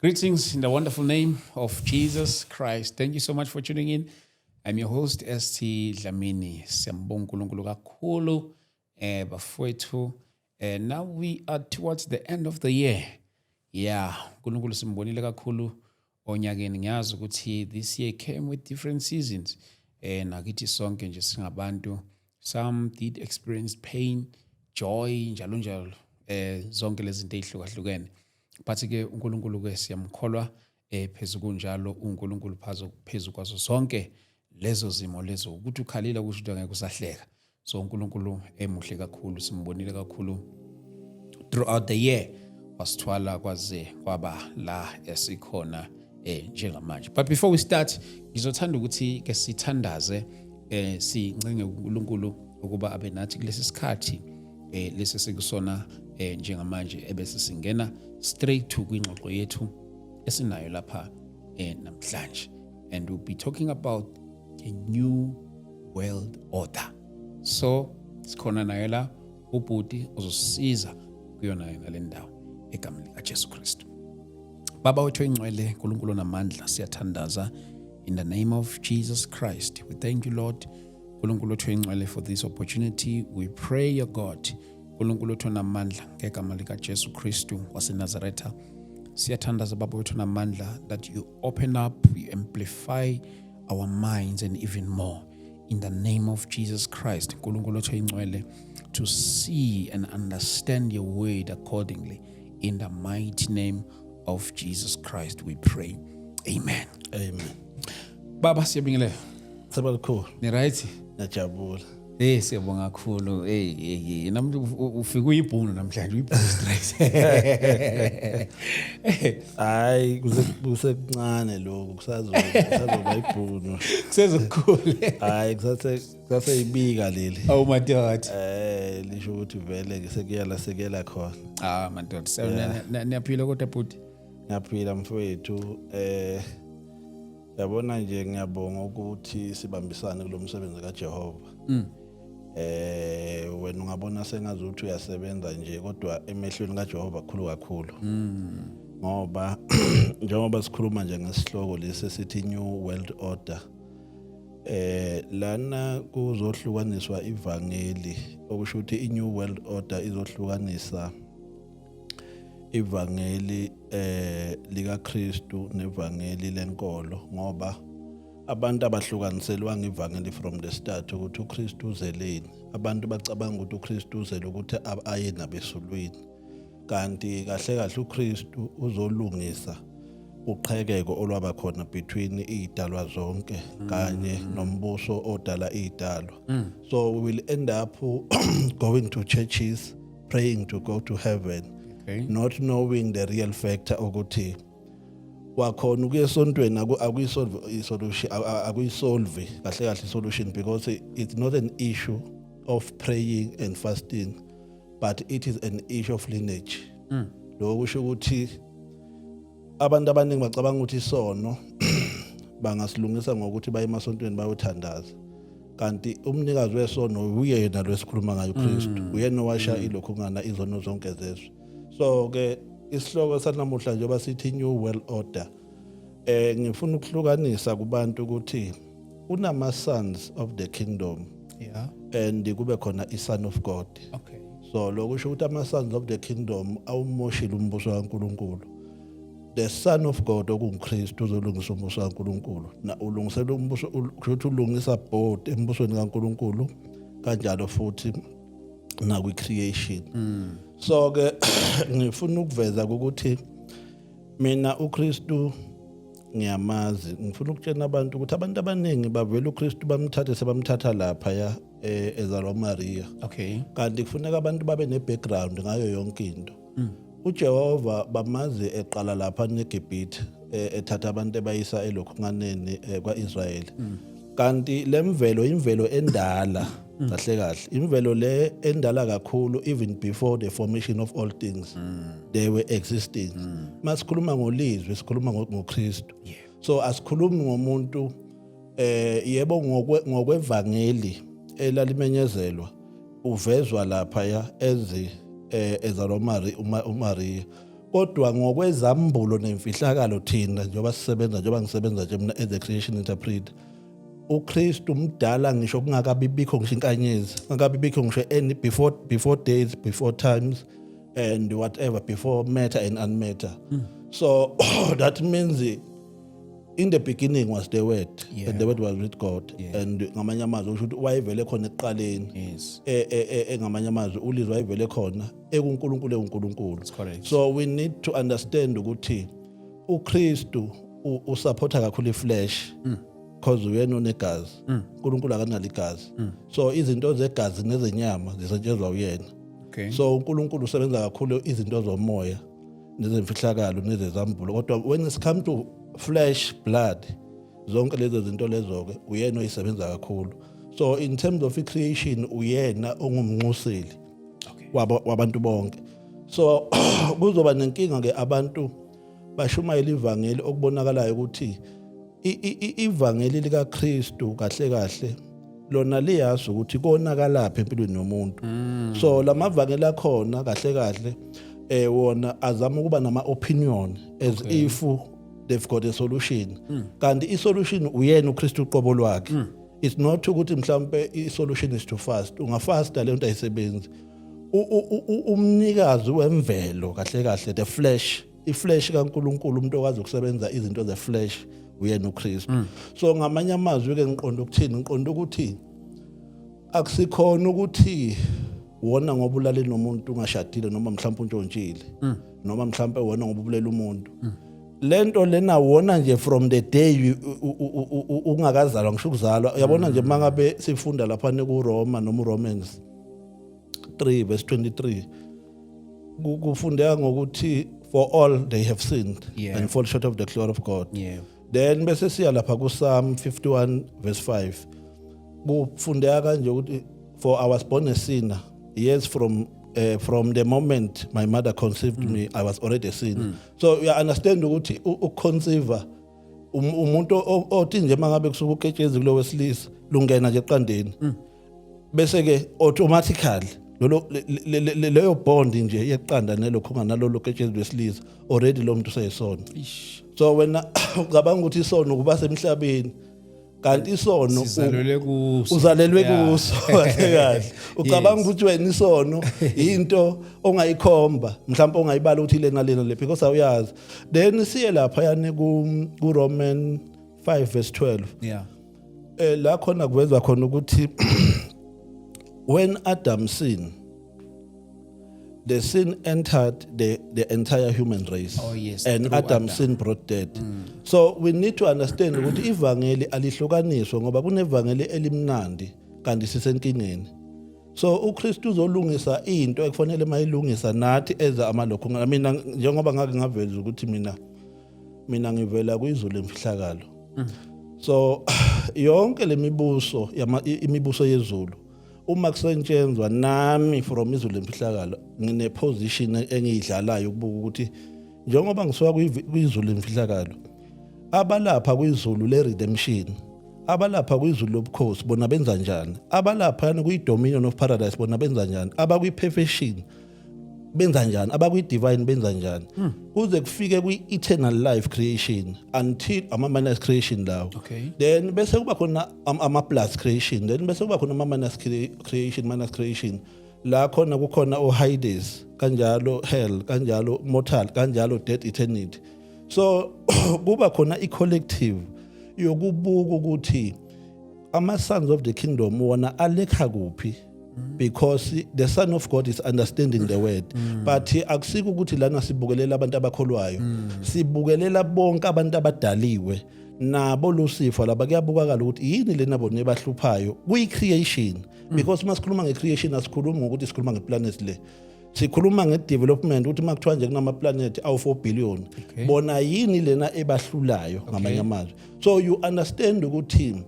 Greetings in the wonderful name of Jesus Christ. Thank you so much for tuning in. I'm your host ST Dlamini. Siyambonga uNkulunkulu kakhulu bafowethu. Now we are towards the end of the year. Yeah, uNkulunkulu simbonile kakhulu onyakeni. Ngiyazi ukuthi this year came with different seasons. Nakithi sonke nje singabantu, some did experience pain, joy, njalo njalo, zonke lezi zinto ezihlukahlukene. But ke uNkulunkulu ke siyamkholwa phezulu kunjalo, uNkulunkulu phazo phezulu kwazo zonke lezo zimo lezo. Ukuthi ukhalile kusho ukuthi angeke usahleka. So uNkulunkulu emuhle kakhulu, simbonile kakhulu throughout the year, wasithwala kwaze kwaba la esikhona njengamanje. But before we start, ngizothanda ukuthi ke sithandaze, sincenge uNkulunkulu ukuba abe nathi kulesi sikhathi lesi sikusona njengamanje, ebese singena straight to kwingxoxo yethu esinayo lapha namhlanje. And we'll be talking about a new world order. So sikhona naye la ubhuti ozosiza kuyona yona le ndawo, egameni likaJesu Kristu. Baba wethu engcwele, uNkulunkulu onamandla, siyathandaza in the name of Jesus Christ. We thank you, Lord, uNkulunkulu wethu engcwele, for this opportunity. We pray, your God, uNkulunkulu wethu onamandla, ngegama likaJesu Kristu waseNazaretha. Siyathandaza, Baba wethu onamandla, that you open up, you amplify our minds and even more in the name of Jesus Christ, uNkulunkulu wethu engcwele, to see and understand your word accordingly. In the mighty name of Jesus Christ we pray. Amen. Amen. Baba, siyabingelela. Sebalikhulu. Ni right? Ngiyajabula. Siyabonga kakhulu. Hey hey hey, namhla ufike uyibhunu namhlanje, uyibhunu straight. Hayi, kuse kusekuncane lokho, kusazoba ibhunu. Kusezokukhulu. Hayi, kusaseyibika leli. Oh madoda. Lisho ukuthi vele sekuyala sekuyela khona. Ah madoda. So niyaphila kodwa, bhuti? Ngiyaphila, mfowethu. Yabona nje, ngiyabonga ukuthi sibambisane kulomsebenzi kaJehova. Wena ungabona sengazuthi uyasebenza nje, kodwa emehlweni kaJehova kukhulu kakhulu. Ngoba njengoba sikhuluma nje ngesihloko lesi esithi New World Order, lana kuzohlukaniswa ivangeli, okusho ukuthi i-New World Order izohlukanisa ivangeli likaKristu nevangeli lenkolo, ngoba abantu abahlukaniselwanga ivangeli from the start ukuthi uKristu uzeleni. Abantu bacabanga ukuthi uKristu uzele ukuthi aye nabesulwini, kanti kahle kahle uKristu uzolungisa uqhekeko olwaba khona between izidalwa zonke kanye nombuso odala izidalwa. So we will end up going to churches, praying to go to heaven, not knowing the real factor ukuthi wakhona ukuya esontweni akuyisolve isolution, akuyisolve kahle kahle isolution, because it's not an issue of praying and fasting, but it is an issue of lineage. Lokho kusho ukuthi abantu abaningi bacabanga ukuthi isono bangasilungisa ngokuthi baye emasontweni bayothandaza, kanti umnikazi wesono uyena lo esikhuluma ngayo, uKristu. Uyena owasha ilokhu ngana izono zonke zezwe. So ke isihloko sanamuhla, njengoba sithi New World Order, ngifuna ukuhlukanisa kubantu ukuthi kunama sons of the kingdom and kube khona i-son of God. So lokho kusho ukuthi ama sons of the kingdom awumoshile umbuso kaNkuluNkulu. The son of God, okunguKristu, uzolungisa umbuso kaNkuluNkulu, na ulungisela umbuso, kusho ukuthi ulungisa both embusweni kaNkuluNkulu kanjalo futhi nakwi creation. So ke ngifuna ukuveza ukuthi mina uKristu ngiyamazi. Ngifuna ukutshela abantu ukuthi abantu abaningi bavela uKristu bamthathe sebamthatha lapha ya ezalwa uMaria, kanti kufuneka abantu babe ne-background ngayo yonke into. UJehova bamazi eqala lapha neGibhithe, ethatha abantu ebayisa elokhunganeni kwaIsrayeli, kanti lemvelo imvelo endala kahle kahle, imvelo le endala kakhulu. Even before the formation of all things, they were existing. Masikhuluma ngolizwi, sikhuluma ngoKristu. So asikhulumi ngomuntu. Yebo, ngokwevangeli elalimenyezelwa, uvezwa lapha ya as Ezalwa uMaria, kodwa ngokwezambulo nemfihlakalo, thina njengoba sisebenza, njengoba ngisebenza nje mina as a creation interpreter, uKristu mdala ngisho kungakabi bikho ngisho inkanyezi, kungakabi bikho ngisho any before days, before times and whatever, before matter and unmatter. So that means in the beginning was the Word and the Word was with God. And ngamanye amazwi usho ukuthi wayevele khona ekuqaleni. Ngamanye amazwi uLizwi wayevele khona ekuNkulunkulu, ekuNkulunkulu. Correct. So we need to understand ukuthi uKristu usupporta kakhulu iflesh because uyena onegazi, uNkulunkulu akanalo igazi. So izinto zegazi nezenyama zisetshenzwa uyena. So uNkulunkulu usebenza kakhulu izinto zomoya nezemfihlakalo nezezambulo, kodwa when it's come to flesh, blood, zonke lezo zinto lezo ke uyena oyisebenza kakhulu. So in terms of creation, uyena ongumnxuseli wabantu bonke. So kuzoba nenkinga ke, abantu bashumayela ivangeli okubonakalayo ukuthi ivangeli likaKristu kahle kahle lona liyazi ukuthi konakalaphi empilweni yomuntu. So lamavangeli akhona kahle kahle wona azama ukuba nama opinion as if they've got a solution, kanti i solution uyena uKristu uqobo lwakhe. It's not ukuthi mhlambe i solution is to fast. Ungafasta, le nto ayisebenzi. Umnikazi wemvelo kahle kahle, the flesh, iflesh kaNkuluNkulu, umuntu okwazi ukusebenza izinto ze flesh uyena uKristu. So ngamanye amazwi ke ngiqonda ukuthini? Ngiqonda ukuthi akusikhona ukuthi wona ngoba ulale nomuntu ungashadile, noma mhlawumbe untshontshile, noma mhlawumbe wona ngoba ubulela umuntu. Lento lena wona nje from the day ungakazalwa ngisho ukuzalwa, uyabona nje, mangabe sifunda lapha ku Roma noma uRomans 3 verse 23, kufundeka ngokuthi for all they have sinned and fall short of the glory of God. Then bese siya lapha ku Psalm 51 verse 5, kufundeka kanje ukuthi for I was born a sinner, yes, from the moment my mother conceived me, I was already a sinner. So you understand ukuthi ukuconceive umuntu othi nje mangabe kusuka uketshezi kulo wesilisa lungena nje eqandeni, bese ke automatically lolo leyo bond nje yeqanda nelokho nalolo ketshezi lwesilisa, already lo muntu useyisona. Ish. So wena ucabanga ukuthi isono kuba semhlabeni, kanti isono Sizalelwe kuso. Uzalelwe kuso kahle kahle. Ucabanga ukuthi wena isono into ongayikhomba, mhlawumbe ongayibala ukuthi lena lena le, because awuyazi. Then siye lapha yani ku Roman 5 verse 12. La khona kuvezwa khona ukuthi when Adam sinned, the sin entered the entire human race. Oh, yes, And through Adam's Adam. sin brought death. So we need to understand ukuthi ivangeli alihlukaniswa, ngoba kunevangeli elimnandi kanti sisenkingeni. So uKristu uzolungisa into ekufanele mayilungisa nathi eza amalokho. Mina njengoba ngake ngaveza ukuthi mina ngivela kwizulu lemfihlakalo. So yonke lemibuso imibuso yezulu uma kusetshenzwa nami from izulu lemfihlakalo, ngine position engiyidlalayo ukubuka ukuthi njengoba ngisuka kwizulu lemfihlakalo, abalapha kwizulu le redemption, abalapha kwizulu lobukhosi bona benza njani, abalapha yani kwi dominion of paradise bona benza njani, abakwi perfection benza njani, abakwi-divine benza njani, kuze kufike kwi-eternal life creation until ama-minus creation lawo. Then bese kuba khona ama-plus creation, then bese kuba khona ama-minus creation, minus creation la khona kukhona o-Hades kanjalo, hell kanjalo, mortal kanjalo, death, eternity. So kuba khona i-collective yokubuka ukuthi ama-sons of the kingdom wona alekha kuphi, because the son of God is understanding the word. But akusiko ukuthi lana sibukelela abantu abakholwayo, sibukelela bonke abantu abadaliwe nabo Lucifer laba. Kuyabukakala ukuthi yini lena bona ebahluphayo kuyi-creation, because uma sikhuluma nge-creation asikhulumi ngokuthi sikhuluma ngeplanet le, sikhuluma nge-development, ukuthi uma kuthiwa nje kunama-planet awu-4 billion, bona yini lena ebahlulayo ngamanye amazwi. So you understand ukuthi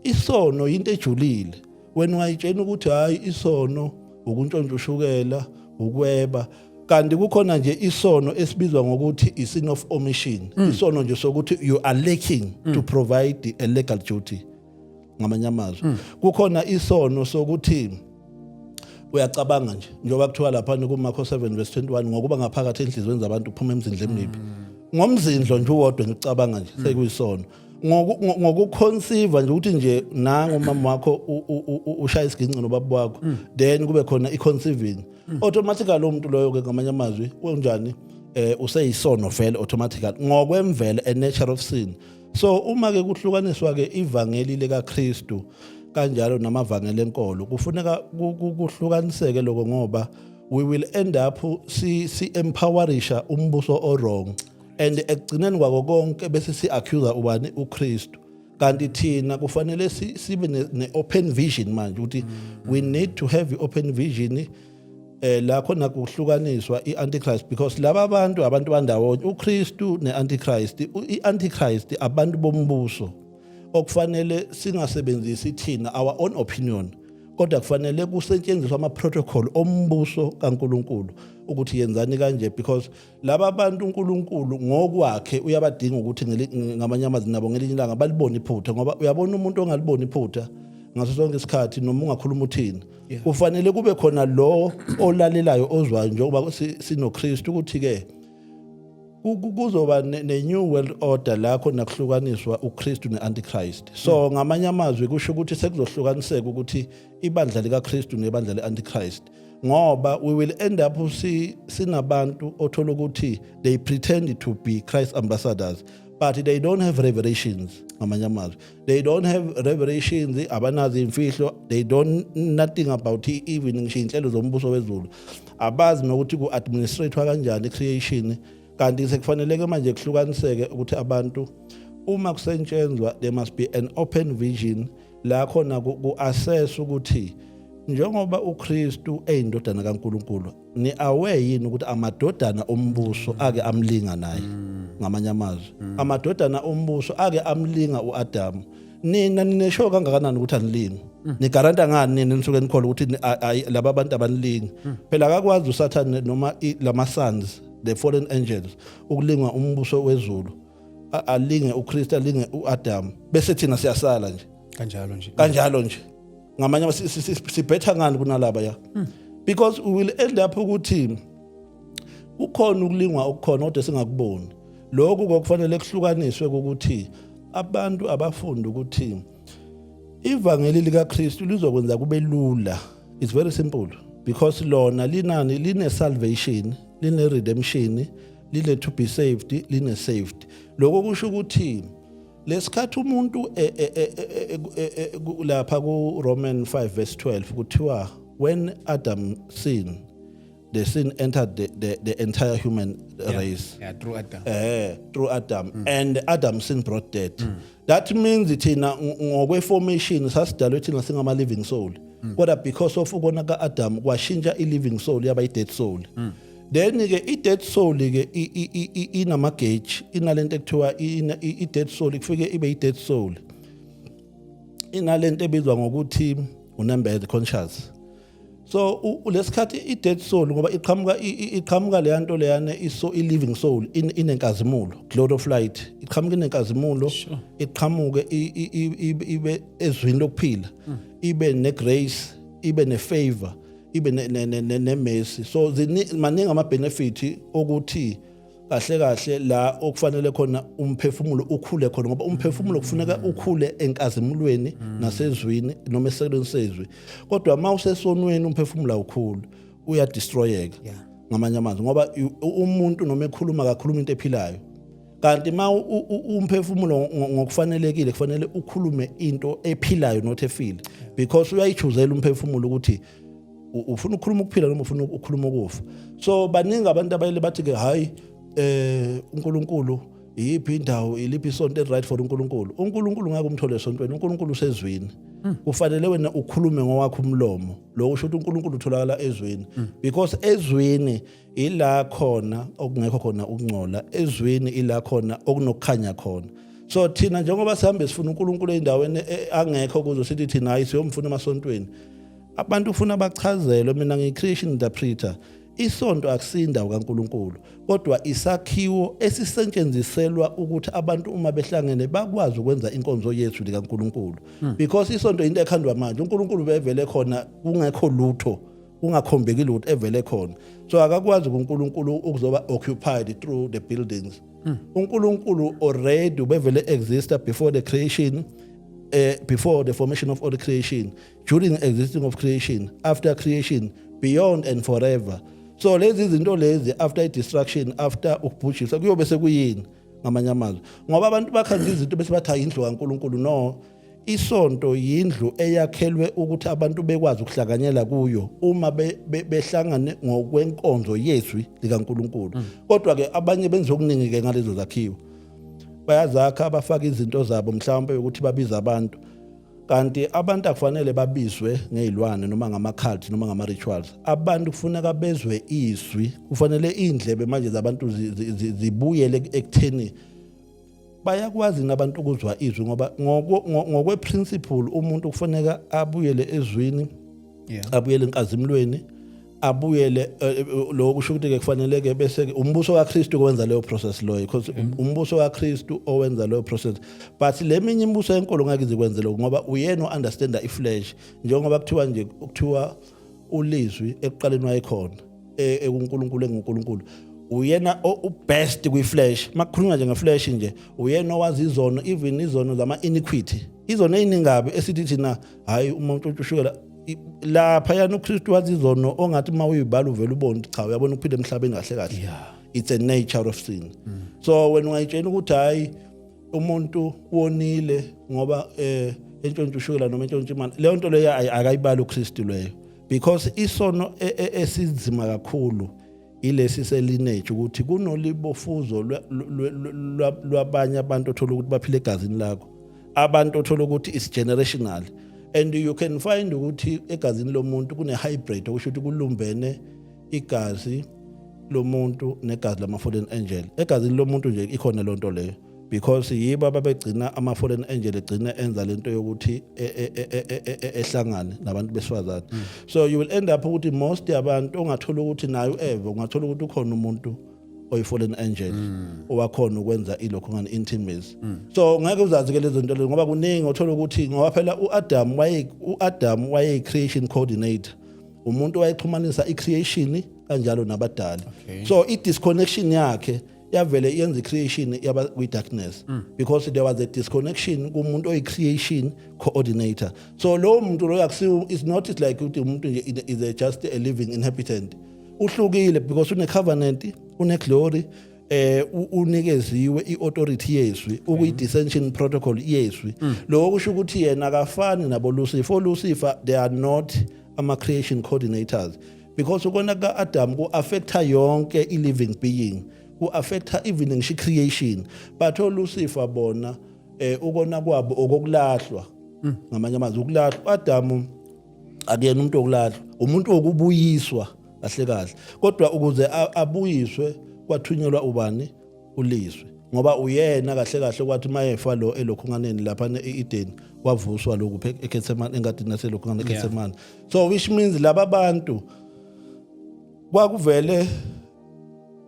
isono into ejulile. Wena ungayitshena ukuthi hayi, isono ukuntshontsha ushukela, ukweba, kanti kukhona nje isono esibizwa ngokuthi i-sin of omission, isono nje sokuthi you are lacking to provide a legal duty. Ngamanye amazwi kukhona isono sokuthi Uyacabanga nje, njengoba kuthiwa lapha kuMarko 7 verse 21, ngokuba ngaphakathi enhliziyweni zabantu kuphuma emzindlo emibi. Ngomzindlo nje uwodwa nje, ucabanga nje, sekuyisono. Ngokuconceive nje, ukuthi nje nangu umama wakho ushaya isiginci nobaba wakho, then kube khona i-conceiving automatically, lo muntu loyo ke, ngamanye amazwi, unjani? Useyisono vele automatically ngokwemvelo, a nature of sin. So uma ke kuhlukaniswa ke ivangeli likaKristu kanjalo namavangeli enkolo, kufuneka kuhlukaniseke lokho, ngoba we will end up si empowerisha umbuso o wrong, and ekugcineni kwako konke bese si accuse ubani? UKristu. Kanti thina kufanele sibe ne open vision manje, ukuthi we need to have open vision la khona kuhlukaniswa iantichrist, because laba bantu, abantu bandawonye, uKristu neantichrist. Iantichrist abantu bombuso okufanele singasebenzisi thina our own opinion, kodwa kufanele kusetshenziswe ama protocol ombuso kaNkuluNkulu ukuthi yenzani kanje, because laba bantu uNkulunkulu ngokwakhe uyabadinga ukuthi ngamanye amazwi nabo ngelinye ilanga balibone iphutha, ngoba uyabona umuntu ongaliboni iphutha ngaso sonke isikhathi, noma ungakhuluma uthini, kufanele kube khona lo olalelayo, ozwayo, njengoba sinoKristu, ukuthi ke kuzoba ne-new world order la khona kuhlukaniswa uKristu ne-Antichrist. So ngamanye amazwi kusho ukuthi sekuzohlukaniseka ukuthi ibandla likaKristu nebandla le-Antichrist, ngoba we will end up sinabantu othola ukuthi they pretend to be Christ ambassadors, but they don't have revelations. Ngamanye amazwi, they don't have revelations, abanazo imfihlo, they don't nothing about even ngisho inhlelo zombuso wezulu, abazi nokuthi ku-administratewa kanjani i-creation. Kanti sekufaneleke manje kuhlukaniseke ukuthi abantu uma kusetshenzwa, there must be an open vision la khona ku-assess ukuthi njengoba uKristu eyindodana kaNkuluNkulu, ni aware yini ukuthi amadodana ombuso ake amlinga naye? Ngamanye amazwi, amadodana ombuso ake amlinga uAdam. Nina ninesho kangakanani ukuthi anilingi? Nigaranta ngani nina nisuke nikholwa ukuthi laba bantu abanilingi? Phela akakwazi uSathane noma lama sons, the fallen angels, ukulingwa umbuso wezulu, alinge uKristu, alinge uAdam, bese thina siyasala nje. Kanjalo nje. Kanjalo nje. Ngamanye sibetha ngani kunalaba ya? Because we will end up ukuthi kukhona ukulingwa okukhona kodwa singakuboni. Lokhu kokufanele kuhlukaniswe ukuthi abantu abafunda ukuthi ivangeli likaKristu lizokwenza kube lula. It's very simple, because lona linani? Line salvation, line redemption, line to be saved, line saved. Lokho kusho ukuthi lesikhathi umuntu lapha ku Roman 5 verse 12 kuthiwa when Adam sinned, the sin entered the entire human race. Yeah, through Adam. Through Adam, and Adam sin brought death. That means thina ngokwe formation sasidalwe thina singama living soul, kodwa because of ukona kaAdam kwashintsha i living soul yaba i dead soul. Then ke i dead soul ke inama gauge, inalento ekuthiwa i dead soul, kufike ibe i dead soul, inalento ebizwa ngokuthi unembeza, conscious. So lesikhathi i-dead soul, ngoba iqhamuka iqhamuka leya nto leyana, iso i-living soul inenkazimulo, glory of light, iqhamuka inenkazimulo, iqhamuke ibe ezwini lokuphila, ibe ne-grace, ibe ne-favor, ibe ne-mercy. So maningi ama-benefit okuthi kahle kahle la okufanele khona umphefumulo ukhule khona, ngoba umphefumulo kufuneka ukhule enkazimulweni nasezwini noma esekelweni sezwi. Kodwa uma usesonweni umphefumulo awukhulu, uyadestroyeka. Ngamanye amazwi, ngoba umuntu noma ekhuluma kakhuluma into ephilayo, kanti ma umphefumulo ngokufanelekile kufanele ukhulume into ephilayo, not efile, because uyayichoosela umphefumulo ukuthi ufuna ukukhuluma ukuphila noma ufuna ukukhuluma ukufa. So baningi abantu abayile bathi ke, hayi, uNkulunkulu iyiphi indawo, iliphi isonto right for uNkulunkulu? UNkulunkulu ngeke umthole esontweni, uNkulunkulu usezwini. Kufanele wena ukhulume ngowakho umlomo. Lokho kusho ukuthi uNkulunkulu utholakala ezwini, because ezwini ila khona okungekho khona ukungcola, ezwini ila khona okunokukhanya khona. So thina njengoba sihambe sifuna uNkulunkulu endaweni angekho kuzo, sithi thina hayi, siyomfuna emasontweni. Abantu ufuna bachazelwe. Mina ngiyi-creation interpreter. Isonto akusindawo kaNkulunkulu, kodwa isakhiwo esisetshenziselwa ukuthi abantu uma behlangene bakwazi ukwenza inkonzo yethu likaNkulunkulu, because isonto into ekhandwa manje. uNkulunkulu bevele khona kungekho lutho. Kungakhombeki lutho evele khona. So akakwazi uNkulunkulu ukuzoba occupied through the buildings. UNkulunkulu already ubevele exista before the creation, before the formation of all creation, during existing of creation, after creation, beyond and forever. So lezi zinto lezi, after destruction, after ukubhujiswa, kuyobe sekuyini ngamanye amazwi? Ngoba abantu bakha izinto bese bathi hayi, indlu kaNkulunkulu. No, isonto yindlu eyakhelwe ukuthi abantu bekwazi ukuhlanganyela kuyo uma behlangane ngokwenkonzo yezwi likaNkulunkulu. Kodwa ke abanye benza okuningi ke ngalezo zakhiwo, bayazakha, abafaka izinto zabo mhlawumbe ukuthi babize abantu, kanti abantu akufanele babizwe ngezilwane noma ngama-cult noma ngama-rituals. Abantu kufuneka bezwe izwi. Kufanele iy'ndlebe manje zabantu zibuyele ekutheni bayakwazi nabantu ukuzwa izwi, ngoba ngokwe-principle umuntu kufuneka abuyele ezwini, abuyele enkazimulweni, abuyele lokho kusho ukuthi ke kufanele ke bese ke umbuso kaKristu kwenza leyo process loyo, because umbuso kaKristu owenza leyo process. But le minye imibuso yenkolo ngeke izikwenze lokho, ngoba uyena o-understanda i-flesh. Njengoba kuthiwa nje, kuthiwa ulizwi ekuqaleni wayekhona ekuNkulunkulu, enguNkulunkulu. Uyena u-best kwi-flesh. Makukhulunywa nje nge-flesh nje, uyena owazi izono, even izono zama-iniquity, izono ey'ningabi esithi thina hhayi, umuntu ushukela lapha yana. uKristu wazi izono ongathi uma uyibhala uvela ubone ukuthi cha, uyabona ukuphila emhlabeni kahle kahle, it's a nature of sin. So wena ungayitshela ukuthi hayi, umuntu wonile ngoba entshontsha ushukela noma entshontsha imali, leyo nto leyo akayibali uKristu leyo, because isono esinzima kakhulu ilesi selineage, ukuthi kunolibofuzo lwabanye abantu othola ukuthi baphila egazini lakho, abantu othola ukuthi is generational, and you can find ukuthi egazini lomuntu kune hybrid, okusho ukuthi kulumbene igazi lomuntu negazi lama fallen angel egazini lomuntu nje. Ikhona lonto leyo, because yibo ababegcina ama fallen angel egcina enza lento yokuthi ehlangane nabantu besifazane. So you will end up ukuthi most yabantu ongathola ukuthi nayo Eva, ungathola ukuthi ukhona umuntu oyi-fallen angel owakhona ukwenza ilokho ngani intimacy. So ngeke uzazi ke lezo nto lezo, ngoba kuningi othola ukuthi, ngoba phela uAdam waye creation coordinator, umuntu wayexhumanisa i-creation kanjalo nabadali. So i-disconnection yakhe yavele yenza i-creation yaba kwi-darkness, because there was a disconnection kumuntu oyi-creation coordinator. So lowo muntu loyo akusiwo, is not, it's like ukuthi umuntu nje is just a living inhabitant. Uhlukile because une covenant, une glory, unikeziwe iauthority yezwi, ukuyi-dissension protocol yezwi. Lokho kusho ukuthi yena akafani nabo Lucifer. Lucifer, they are not ama creation coordinators, because ukona ka-Adam ku-affecta yonke i-living being, ku-affecta even ngisho i-creation. But oLucifer bona, ukona kwabo okokulahlwa, ngamanye amazwi ukulahlwa. Adamu akuyena umuntu wokulahlwa, umuntu wokubuyiswa kahle kahle. Kodwa ukuze abuyiswe kwathunyelwa ubani? Ulizwi, ngoba uyena kahle kahle kwathi mayefa lo elokhunganeni lapha e-Eden, wavuswa lokhu eGethsemane, engadini yaselokhungane eGethsemane. So which means laba bantu kwakuvele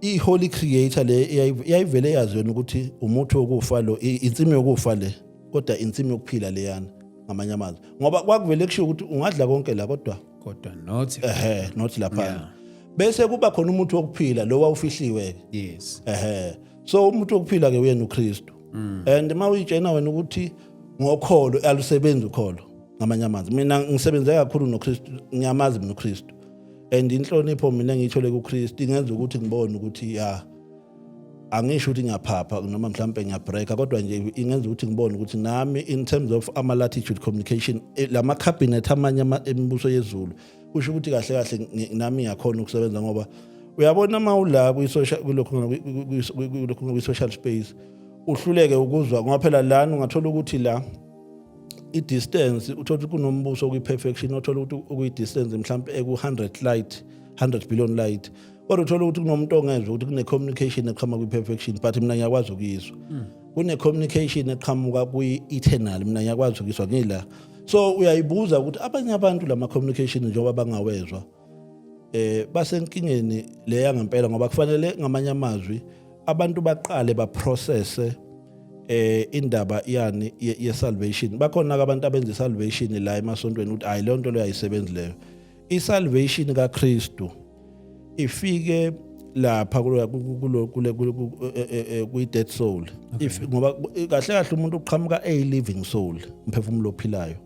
i-holy creator le yayivele yazi yona ukuthi umuthi wokufa lo, insimi yokufa le, kodwa insimi yokuphila leyana, ngamanye amazwi, ngoba kwakuvele kushiwo ukuthi ungadla konke la, kodwa kodwa not ehe, not lapha. Bese kuba khona umuthi wokuphila lo wawufihliwe ke. Ehe, so umuntu wokuphila ke uyena uKristu. And mawuyitshena wena ukuthi ngokholo, alusebenzi ukholo. Ngamanye amazwi, mina ngisebenze kakhulu noKristu, ngiyamazi mina uKristu, and inhlonipho mina engiyithole kuKristu ingenza ukuthi ngibone ukuthi ya, angisho ukuthi ngiyaphapha noma mhlawumbe ngiyabreaka, kodwa nje ingenza ukuthi ngibone ukuthi nami in terms of ama latitude communication, lama cabinet amanye emibuso yezulu, kusho ukuthi kahle kahle nami ngiyakhona ukusebenza. Ngoba uyabona uma ula kwi-social, kulokhu kwi-social space, uhluleke ukuzwa, ngoba phela lana ungathola ukuthi la i-distance, uthola ukuthi kunombuso kwi-perfection, uthola ukuthi ukuyi-distance mhlawumbe eku-100 light, 100 billion light, kodwa uthola ukuthi kunomuntu ongezwa ukuthi kune-communication eqhamuka kwi-perfection, but mina ngiyakwazi ukuyizwa. Kune-communication eqhamuka kwi-eternal, mina ngiyakwazi ukuyizwa ngila. So uyayibuza ukuthi abanye abantu lama-communication njengoba bangawezwa, basenkingeni leya ngempela, ngoba kufanele ngamanye amazwi abantu baqale baprocesse indaba yani ye salvation. Bakhona ke abantu abenza salvation la emasontweni ukuthi hayi, leyo nto leyo ayisebenzi leyo. I-salvation kaKristu ifike lapha kulo kulo kule kwi dead soul, if ngoba kahle kahle umuntu uqhamuka a living soul, umphefumulo ophilayo,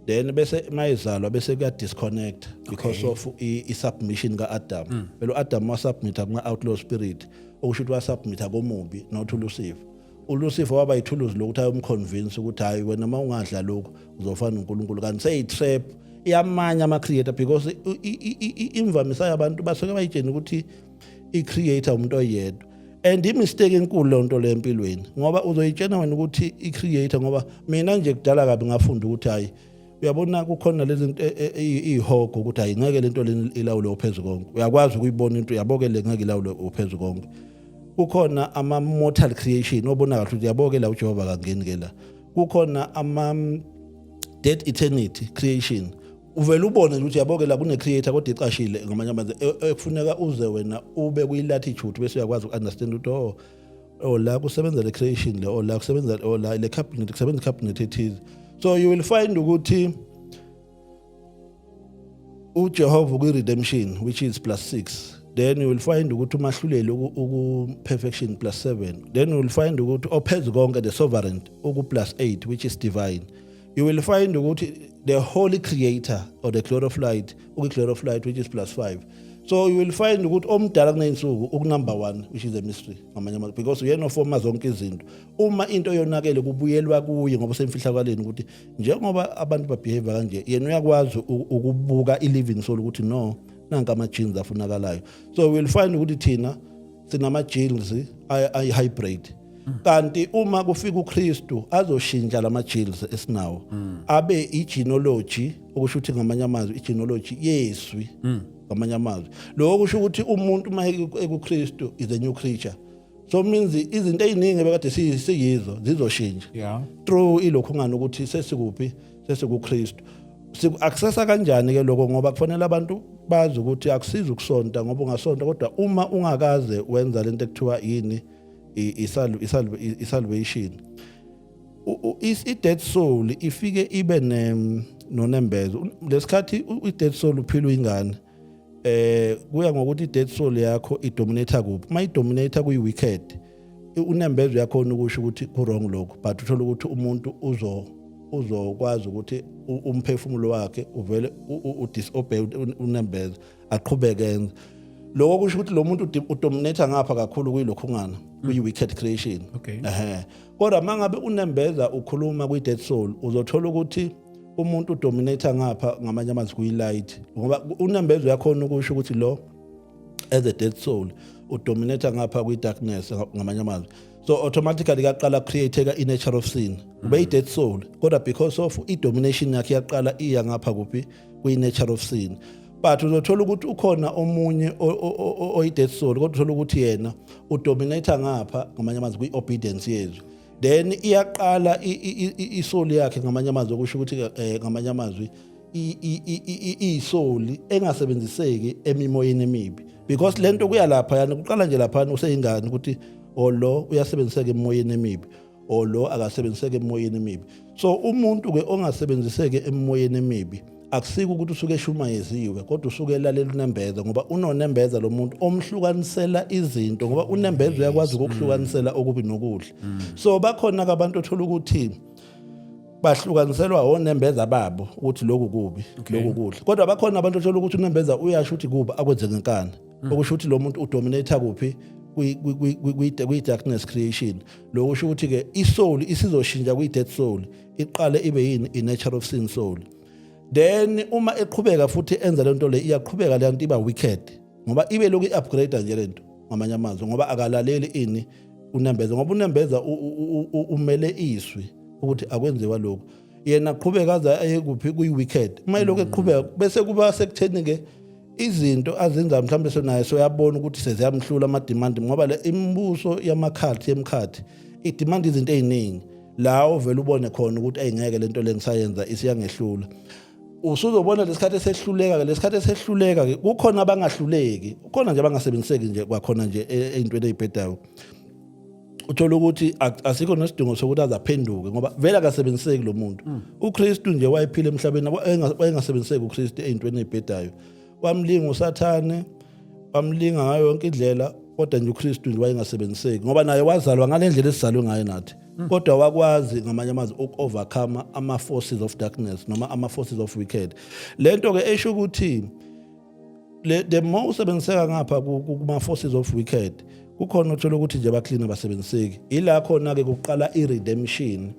then bese mayezalwa bese kuya disconnect because of i submission kaAdam. Phela uAdam wasubmita kuma outlaw spirit, okusho ukuthi wasubmita komubi, not uLucifer. ULucifer waba yithuluzi lokuthi ayomconvince ukuthi, hayi wena, uma ungadla lokhu uzofana noNkulunkulu, kanti seyi-trap yamanye ama-creator, because imvamisa yabantu basuke bayitshena ukuthi i-creator umuntu oyedwa, and i-mistake enkulu leyo nto le empilweni, ngoba uzoyitshena wena ukuthi i-creator, ngoba mina nje kudala kabi ngafunda ukuthi, hayi uyabona, kukhona lezi zinto iyihogo ukuthi hayi, ngeke lento le ilawule ophezu konke. Uyakwazi ukuyibona into, yabo-ke, le ngeke ilawule ophezu konke. Kukhona ama-mortal creation obona kahle ukuthi, yabo-ke, la uJehova kangeni ke la. Kukhona ama dead eternity creation, uvela ubone nje ukuthi, yabo-ke, la kune-creator kodwa icashile. Ngamanye amazwi, ekufuneka uze wena ube kwi-latitude bese uyakwazi uku-understand ukuthi oh, la kusebenza le creation le, oh, la kusebenza, oh, la le cabinet kusebenza cabinet ethize. So you will find ukuthi uJehova kwi-redemption, which is plus 6, then you will find ukuthi umahluleli uku perfection, plus 7, then you will find ukuthi ophezu konke, the sovereign, uku plus 8, which is divine. You will find ukuthi the holy creator or the glory of light uku glory of light, which is plus 5. So you will find ukuthi omdala kuneyinsuku uku number 1, which is a mystery ngamanye amazwi, because uyena ofoma zonke izinto. Uma into yonakele kubuyelwa kuye, ngoba semfihlakaleni ukuthi njengoba abantu babehave kanje, yena uyakwazi ukubuka i-living soul ukuthi no, nanka ama-genes afunakalayo. So we'll find ukuthi thina sinama-genes ayi-hybrid, kanti uma kufika uKristu azoshintsha lama genes esinawo abe i-genealogy, okusho ukuthi ngamanye amazwi i-genealogy yezwi. Ngamanye amazwi, lokho kusho ukuthi umuntu uma ekuKristu is a new creature, so means izinto eziningi bekade siyizo zizoshintsha through ilokhu ngani ukuthi sesikuphi, sesikuKristu. Siku-accessa kanjani ke lokho? Ngoba kufanele abantu bazi ukuthi akusizi ukusonta, ngoba ungasonta kodwa uma ungakaze wenza lento ekuthiwa yini, i-salvation, i-dead soul ifike ibe nonembeza lesikhathi i-dead soul uphila uyingane. Kuya ngokuthi i-dead soul yakho idominate kuphi. Uma idominate kuyi-wicked, unembeza uyakhona ukusho ukuthi ku-wrong lokhu, but uthola ukuthi umuntu uzokwazi ukuthi umphefumulo wakhe uvele udisobey unembeza, aqhubeke enze lokho. Kusho ukuthi lo muntu udominate ngapha kakhulu kuyilokhungana, kuyi-wicked creation. Ehe, kodwa mangabe unembeza ukhuluma kwi-dead soul, uzothola ukuthi umuntu udominate ngapha, ngamanye amazwi kuyi-light, ngoba unembeza uyakhona ukusho ukuthi lo as a dead soul udominate ngapha kwi-darkness, ngamanye amazwi. So automatically kaqala create i-nature of sin. Ube i-dead soul, kodwa because of i-domination yakhe yaqala iya ngapha kuphi, kwi-nature of sin. But uzothola ukuthi ukhona omunye oyi-dead soul, kodwa uthola ukuthi yena udominate ngapha, ngamanye amazwi kwi-obedience yezwi, then iyaqala isoul yakhe, ngamanye amazwi, okusho ukuthi ngamanye amazwi isoul engasebenziseki emimoyeni emibi, because lento kuya lapha yani kuqala nje lapha useyingane ukuthi o lo uyasebenziseka emoyeni emibi o lo akasebenziseki emoyeni emibi. So umuntu ke ongasebenziseki emoyeni emibi akusiko ukuthi usuke eshumayeziwe, kodwa usuke elalela unembeza, ngoba unonembeza lo muntu omhlukanisela izinto, ngoba unembeza uyakwazi ukukuhlukanisela okubi nokuhle. So bakhona ke abantu othola ukuthi bahlukaniselwa onembeza babo ukuthi lokhu kubi, lokhu kuhle, kodwa bakhona abantu othola ukuthi unembeza uyasho ukuthi kuba akwenze ngenkani, okusho ukuthi lo muntu udominate kuphi, kwi-darkness creation. Lokho kusho ukuthi ke isoul isizoshintsha kwi-dead soul, iqale ibe yini, i-nature of sin soul. Then uma eqhubeka futhi enza lento le, iyaqhubeka le nto iba wicked, ngoba ibe lokhu i-upgrade nje lento, ngamanye amazwi, ngoba akalaleli ini, unembeza, ngoba unembeza umele izwi ukuthi akwenziwa lokhu. Yena aqhubeka aze aye kuphi, kuyi-wicked. Uma ilokhu eqhubeka bese kuba sekutheni ke izinto azenza mhlawumbe sonaye soyabona ukuthi seziyamhlula ama-demand, ngoba le imibuso yamakhathi yemkhathi idemand izinto ey'ningi, la ovele ubone khona ukuthi ayingeke lento le ngisayenza, isiyangehlula. Usuzobona lesikhathi esehluleka ke, lesikhathi esehluleka ke, kukhona abangahluleki, kukhona nje abangasebenziseki nje kwakhona nje ey'ntweni ey'bhedayo. Uthola ukuthi asikho nesidingo sokuthi azaphenduke, ngoba vele akasebenziseki lo muntu. UKristu nje wayephila emhlabeni, wayengasebenziseki uKristu ey'ntweni ey'bhedayo. Wamlinga uSathane, wamlinga ngayo yonke indlela, kodwa nje uKristu nje wayengasebenziseki, ngoba naye wazalwa ngale ndlela esizalwe ngayo nathi, kodwa wakwazi, ngamanye amazwi, uku-overcome ama-forces of darkness noma ama-forces of wicked. Le nto-ke esho ukuthi the more usebenziseka ngapha kuma-forces of wicked, kukhona uthola ukuthi nje ba-clean, abasebenziseki. Ila khona-ke kuqala i-redemption,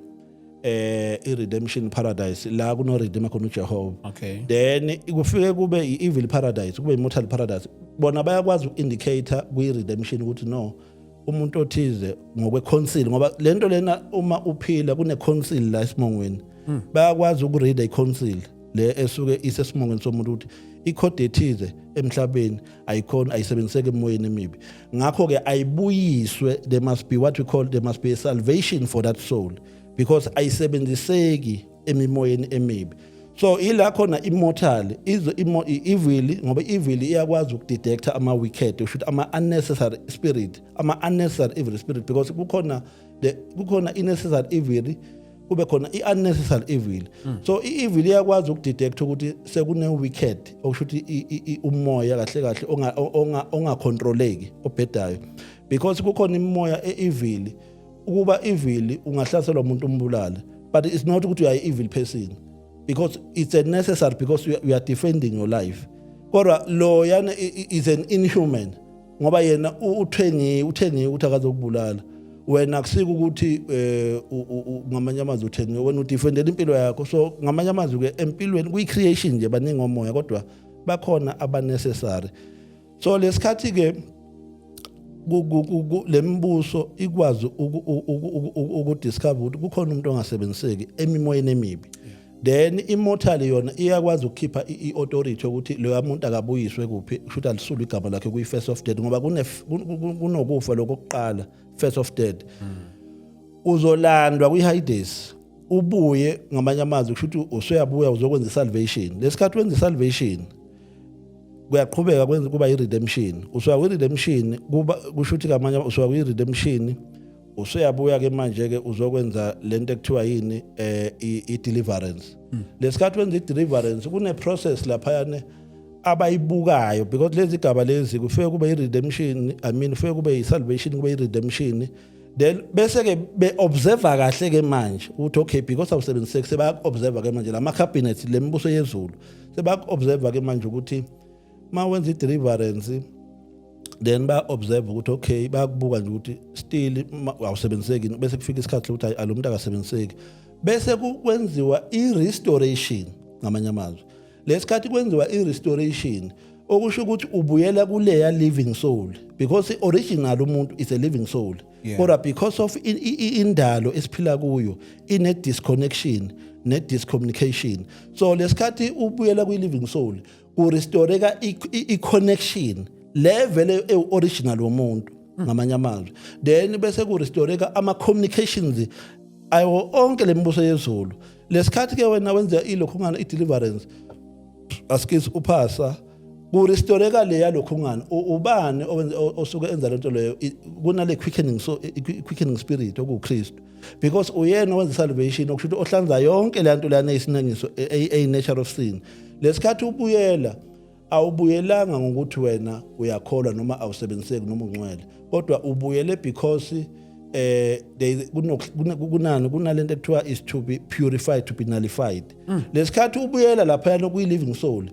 i-redemption paradise, la kuno-redeemer khona uJehova. Then kufike kube i-evil paradise, kube i-mortal paradise. Bona bayakwazi uku-indicate kwi-redemption ukuthi no, umuntu othize ngokwe-council, ngoba lento lena uma uphila kune-council la esimongweni, bayakwazi uku-reada i-council le esuke isesimongweni somuntu ukuthi ikhodi ethize emhlabeni ayikhona, ayisebenziseki emoyeni emibi, ngakho-ke ayibuyiswe. There must be what we call, there must be a salvation for that soul, because ayisebenziseki emimoyeni emibi. So ila khona immortal izo i-evil, ngoba i-evil iyakwazi ukudetecta ama-wicked, usho ukuthi ama-unnecessary spirit, ama-unnecessary evil spirit, because kukhona i-necessary evil, kube khona i-unnecessary evil. So i-evil iyakwazi ukudetect ukuthi sekune-wicked, okusho ukuthi umoya kahle kahle ongacontroleki, obhedayo, because kukhona imimoya e-evil. Ukuba evil, ungahlaselwa umuntu umbulale, but it's not ukuthi you are evil person, because it's a necessary, because you are defending your life. Kodwa lo yana is an inhuman, ngoba yena uthengiwe ukuthi akazokubulala wena. Akusiko ukuthi ngamanye amazwi uthengiwe, wena udefendela impilo yakho. So ngamanye amazwi ke, empilweni, kuyi-creation nje, baningi omoya, kodwa bakhona aba-necessary. So lesikhathi ke lembuso ikwazi ukudiscover ukuthi kukhona umuntu ongasebenziseki emimoyeni emibi, then immortal yona iyakwazi ukukhipha i-authority ukuthi loya muntu akabuyiswe kuphi, kusho ukuthi alisulwe igama lakhe kuyi-face of death, ngoba kunokufa lokokuqala, face of death. Uzolandwa kwi-Hades, ubuye. Ngamanye amazwi, kusho ukuthi usuyabuya uzokwenza i-salvation. Lesikhathi wenza i-salvation, kuyaqhubeka kwenza kuba i-redemption. Usuya kwi-redemption, kuba kusho ukuthi ngamanye, usuya kwi-redemption, usuyabuya ke manje ke uzokwenza lento ekuthiwa yini, i-deliverance. Lesikhathi wenza i-deliverance, kune process laphayana abayibukayo, because lezi gaba lezi kufike kube i-redemption, I mean, kufike kube i-salvation, kube i-redemption, then bese ke be-observe kahle ke manje ukuthi okay, because awusebenziseki, sebayaku-observe ke manje lama cabinet lemibuso yezulu, sebayaku-observe ke manje ukuthi ma wenza i-deliverance, then ba-observe ukuthi okay, bayakubuka nje ukuthi still awusebenziseki. Bese kufika isikhathi sokuthi hayi, alo muntu akasebenziseki, bese kwenziwa i-restoration. Ngamanye amazwi, lesikhathi kwenziwa i-restoration, okusho ukuthi ubuyela kuleya living soul, because original umuntu is a living soul, kodwa because of indalo esiphila kuyo ine disconnection ne discommunication, so lesikhathi ubuyela kwi living soul, kurestoreka i-connection level e-original womuntu. Ngamanye amazwi, then bese kurestoreka ama communications ayo onke lembuso yezulu. Lesikhathi ke wena wenza ilokhungana, i-deliverance, asikisi uphasa, kurestoreka le yalokhungana. Ubani osuke enza lento leyo? Kunale quickening, so quickening spirit okuKristu, because uyena owenza salvation, okusho ukuthi ohlanza yonke le nto lana eyisinengiso, a nature of sin. Lesikhathi ubuyela, awubuyelanga ngokuthi wena uyakholwa noma awusebenziseki noma ungcwele, kodwa ubuyele because there kunani, kunalento ekuthiwa is to be purified, to be nullified. Lesikhathi ubuyela lapha kuyi living soul,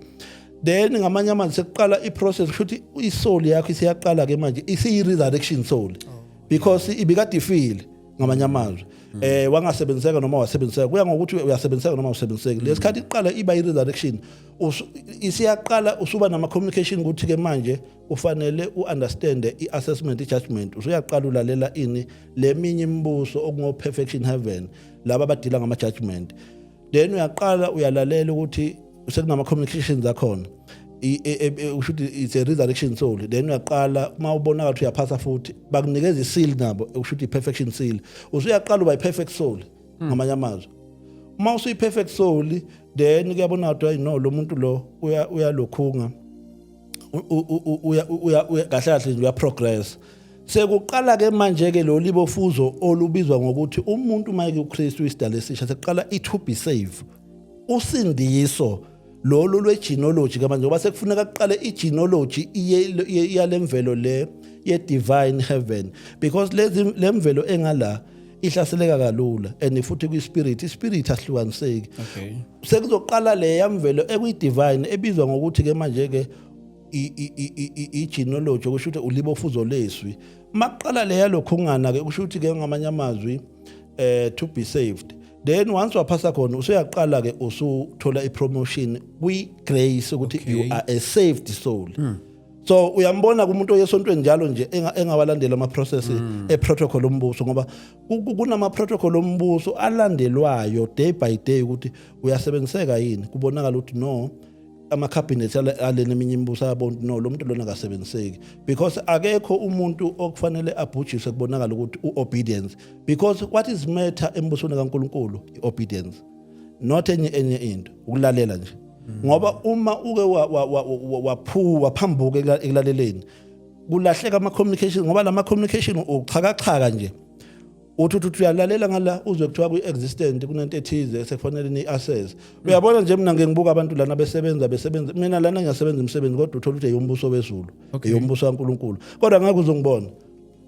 then ngamanye amazwi sekuqala i-process, kusho ukuthi i-soul yakho isiyaqala ke manje isiyi resurrection soul, because ibikade ifile. Ngamanye amazwi, wangasebenziseka noma wasebenziseka, kuya ngokuthi uyasebenziseka noma awusebenziseki. Lesikhathi iqala iba i-resurrection, isiyaqala usuba nama communication ukuthi ke manje ufanele uunderstand i-assessment, i-judgment. Usuyaqala ulalela ini, leminye imibuso okungo perfection heaven, laba abadila ngama judgment. Then uyaqala uyalalela ukuthi sekunama communications akhona, usho ukuthi it's a resurrection soul. Then uyaqala uma ubona ngathi uyaphasa futhi, bakunikeza iseal nabo, usho ukuthi i-perfection seal. Usuyaqala uba i-perfect soul. Ngamanye amazwi, uma usuyi-perfect soul, then kuyabona ukuthi hayi no, lo muntu lo uyalokhunga, uya kahle kahle nje uya progress. Sekuqala ke manje ke lo libofuzo olubizwa ngokuthi umuntu uma ekuKristu isidalo esisha, sekuqala i-to be saved, usindiso lolu lwe-genealogy ke manje, ngoba sekufuneka kuqale i-genealogy iye yalemvelo le ye-divine heaven, because lezi lemvelo engala ihlaseleka kalula and futhi kwi-spirit, i-spirit asihlukaniseki. Sekuzoqala le yamvelo ekuyi-divine ebizwa ngokuthi ke manje ke i-genealogy, okusho ukuthi ulibofuzo leswi. Maqala le yalokhungana ke, kusho ukuthi ke ngamanye amazwi to be saved, then once waphasa khona usuyaqala ke usuthola i-promotion kwi-grace ukuthi you are a saved soul. So uyambona kumuntu oyesontweni njalo nje engawalandela ama-process e-protocol ombuso, ngoba kunama-protocol ombuso alandelwayo day by day ukuthi uyasebenziseka yini. Kubonakala ukuthi no, ama-cabinet alena eminye imibuso ayabona ukuthi no, lo muntu lona akasebenziseki, because akekho umuntu okufanele abhujiswe kubonakala ukuthi u-obedience, because what is matter embusweni kaNkulunkulu i-obedience, not enye into, ukulalela nje, ngoba uma uke waphambuka ekulaleleni kulahleka ama-communication, ngoba lama communication uxhakaxhaka nje, uthi uyalalela ngala uzwe kuthiwa kwi-existent kunento ethize sekufanele ni-assess. Uyabona nje, mina ngeke ngibuka abantu lana besebenza, mina lana ngiyasebenza imisebenzi, kodwa uthola ukuthi eyombuso wezulu, eyombuso kaNkulunkulu, kodwa ngeke uzongibona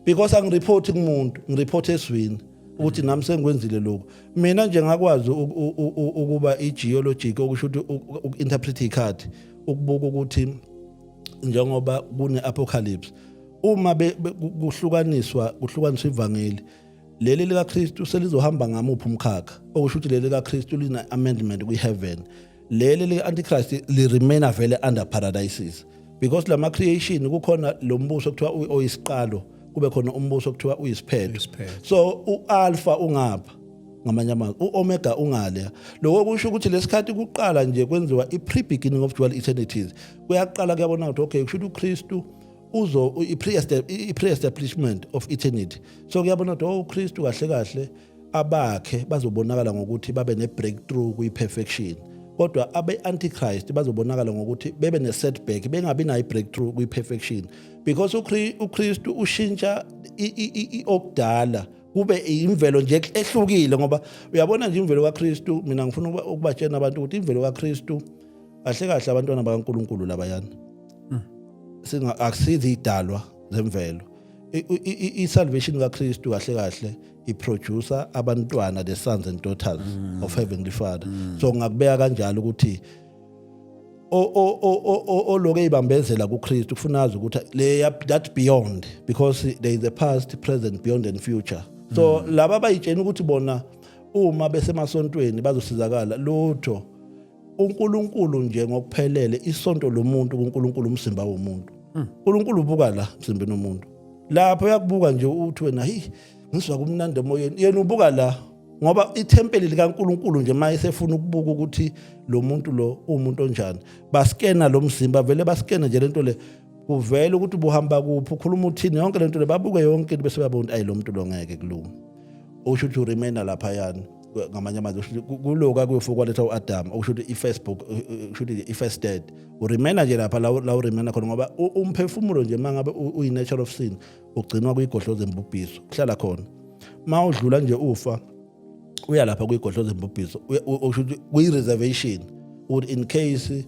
because angireport kumuntu, ngireport ezwini ukuthi nami sengikwenzile lokhu. Mina nje ngakwazi ukuba i-geologic, okusho ukuthi uku-interpret ikhadi, ukubuka ukuthi njengoba kune-apocalypse, uma kuhlukaniswa ivangeli leli likaKristu selizohamba ngamuphi umkhakha, okusho ukuthi leli likaKristu lina amendment kwi-heaven, leli lika-antichrist li-remaina vele under paradises, because lama creation kukhona lo mbuso kuthiwa oyisiqalo, kube khona umbuso kuthiwa uyisiphetho. Uyisiphetho. So u-alpha ungapha, ngamanye amazwi u-omega ungale. Lokho kusho ukuthi lesikhathi kuqala nje kwenziwa i-pre-beginning of dual eternities, kuyaqala kuyabona ukuthi okay, kusho ukuthi uKristu uzo i-pre-establishment of eternity. So kuyabona ukuthi oh, uKristu kahle kahle abakhe bazobonakala ngokuthi babe ne-breakthrough kwi-perfection, kodwa abe-antichrist bazobonakala ngokuthi bebe ne-setback, bengabi nayo i-breakthrough kwi-perfection, because uKristu ushintsha okudala kube imvelo nje ehlukile. Ngoba uyabona nje imvelo kaKristu, mina ngifuna ukubatshela abantu ukuthi imvelo kaKristu kahle kahle abantwana bakaNkulunkulu labayana, singa akusizi idalwa zemvelo. I-salvation kaKristu kahle kahle iproducer abantwana, the sons and daughters of heavenly Father. So ngakubeka kanjalo ukuthi o oloke ibambezela kuKristu ufuna azi ukuthi le that beyond, because there is a past, present, beyond and future. So laba abayitshena ukuthi bona uma besemasontweni bazosizakala, lutho. uNkulunkulu nje ngokuphelele, isonto lomuntu kuNkulunkulu umzimba womuntu. uNkulunkulu ubuka la emzimbeni womuntu, lapho uyakubuka nje uthi wena, "Hey, ngizwa kumnandi emoyeni." Yena ubuka la, ngoba ithempeli likaNkulunkulu nje maye sefuna ukubuka ukuthi lo muntu lo umuntu onjani, baskena lo mzimba vele, baskena nje lento le, kuvele ukuthi ubuhamba kuphi, ukhuluma uthini, yonke lento le babuke yonke into, bese bayabona ukuthi ayi, lo muntu lo ngeke kulunga. Okusho ukuthi uremaina laphayana. Ngamanye amazwi kusho ukuthi kuloku akuyofuka kwaletha u-Adam, okusho ukuthi i-Facebook, kusho ukuthi i-first dead, uremaina nje lapha la uremaina khona, ngoba umphefumulo nje mangabe uyi-nature of sin ugcinwa kwigodlo zembubhiso, kuhlala khona. Ma udlula nje ufa uya lapha kwigodlo zembubhiso, okusho ukuthi kuyi-reservation ukuthi in case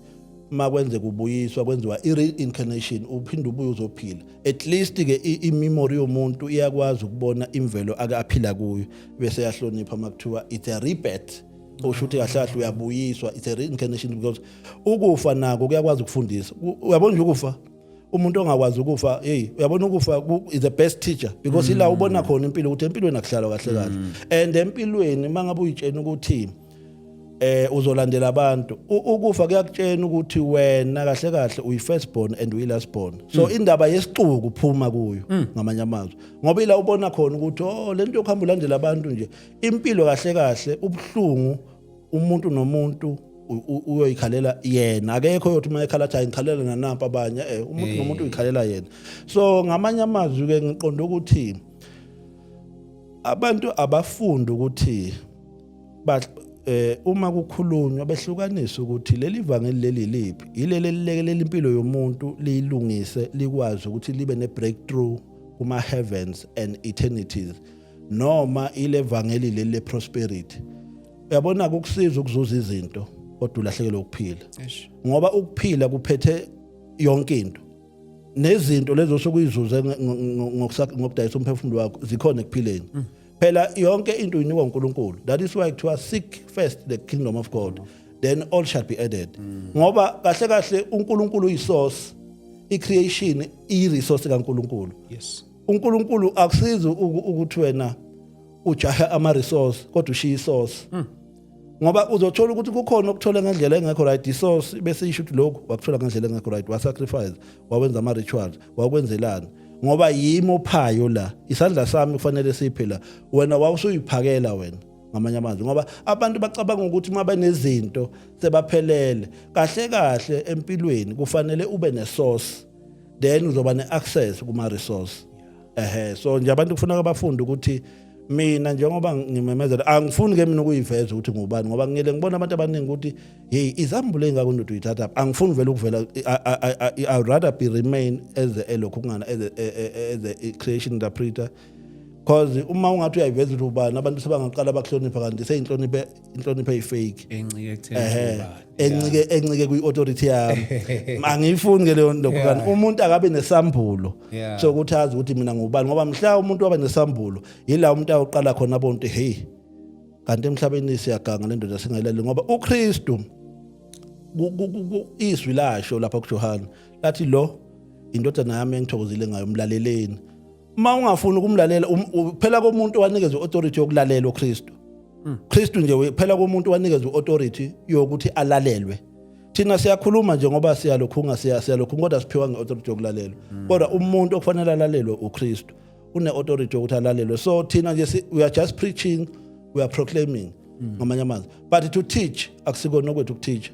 makwenzeka ubuyiswa, kwenziwa i-reincarnation, uphinde ubuye uzophila. At least ke i-memory yomuntu iyakwazi ukubona imvelo ake aphila kuyo, bese yahlonipha makuthiwa it's a rebirth, okusho ukuthi kahle kahle uyabuyiswa, it's a reincarnation, because ukufa nako kuyakwazi ukufundisa. Uyabona nje ukufa, umuntu ongakwazi ukufa, hey, uyabona ukufa is the best teacher, because ila ubona khona impilo ukuthi empilweni akuhlalwa kahle kahle. And empilweni mangabe uyitshena ukuthi uzolandela abantu, ukufa kuyakutshena ukuthi wena kahle kahle uyi first born and uyi last born. So indaba yesixuku phuma kuyo, ngamanye amazwi, ngoba ila ubona khona ukuthi oh, lento yokuhamba ulandela abantu nje, impilo kahle kahle ubuhlungu, umuntu nomuntu uyoyikhalela yena, akekho yothi uma ekhala athi, "Hayi, ngikhalela nanampa abanye." Umuntu nomuntu uyikhalela yena. So ngamanye amazwi ke ngiqonda ukuthi abantu abafunda ukuthi ba uma kukhulunywa behlukanisa ukuthi leli vangeli leli liphi, ileli elilekelela impilo yomuntu liyilungise, likwazi ukuthi libe ne breakthrough. Kuma heavens and eternities, noma ile vangeli leli le prosperity. Uyabona, ukusiza ukuzuza izinto kodwa ulahlekelwe ukuphila. Eish. Ngoba ukuphila kuphethe yonke into, nezinto lezo osukuyizuze ngokudayisa umphefumulo wakho zikhona ekuphileni. Phela yonke into uyinikwa uNkulunkulu. That is why kuthiwa, "Seek first the kingdom of God, then all shall be added," ngoba kahle kahle uNkulunkulu uyisource, i-creation iyi-resource kaNkulunkulu. UNkulunkulu akusizi ukuthi wena ujaha ama resource kodwa ushiya isource, ngoba uzothola ukuthi kukhona okuthola ngendlela engekho right. Isource bese isho ukuthi lokhu wakuthola ngendlela engekho right, wasacrifice, wawenza ama rituals, wakwenzelani, ngoba yimi ophayo la, isandla sami kufanele siphe la, wena wawusuyiphakela wena. Ngamanye amazwi, ngoba abantu bacabanga ukuthi uma benezinto sebaphelele. Kahle kahle empilweni kufanele ube nesource, then uzoba ne-access kuma-resource. Ehe, so nje abantu kufuneka bafunde ukuthi mina njengoba ngimemezela, angifuni ke mina ukuyiveza ukuthi ngubani, ngoba ngile ngibona abantu abaningi ukuthi, "Hey, izambulo engako ndoda uyithatha?" Angifuni vele ukuvela. I would rather be remain as a elokhu kungana as a creation interpreter, because uma ungathi uyayiveza ukuthi ubani, abantu sebangaqala bakuhlonipha, kanti seyinhlonipho, inhlonipho eyifake. Encike ekutheni ubani. Encike kwi-authority yami, angiyifuni ke leyo nto. Kanti umuntu akabe nesambulo sokuthi azi ukuthi mina ngubani, ngoba mhla umuntu waba nesambulo, yila umuntu ayoqala khona abona ukuthi, hey, kanti emhlabeni siyaganga, le ndoda singayilaleli, ngoba uKristu izwi lasho lapha kuJohane lathi, "Lo indodana yami engithokozile ngayo, umlaleleni." Uma ungafuni ukumlalela, phela komuntu wanikezwe authority yokulalela uKristu. Kristu nje phela komuntu wanikezwe authority yokuthi alalelwe. Thina siyakhuluma nje ngoba siyalokhunga, siyalokhunga, kodwa siphiwa ngeauthority yokulalelwa. Kodwa umuntu okufanele alalelwe uKristu, une authority yokuthi alalelwe. So thina nje we are just preaching, we are proclaiming, ngamanye amazwi, but to teach akusikona okwethu ukuteach.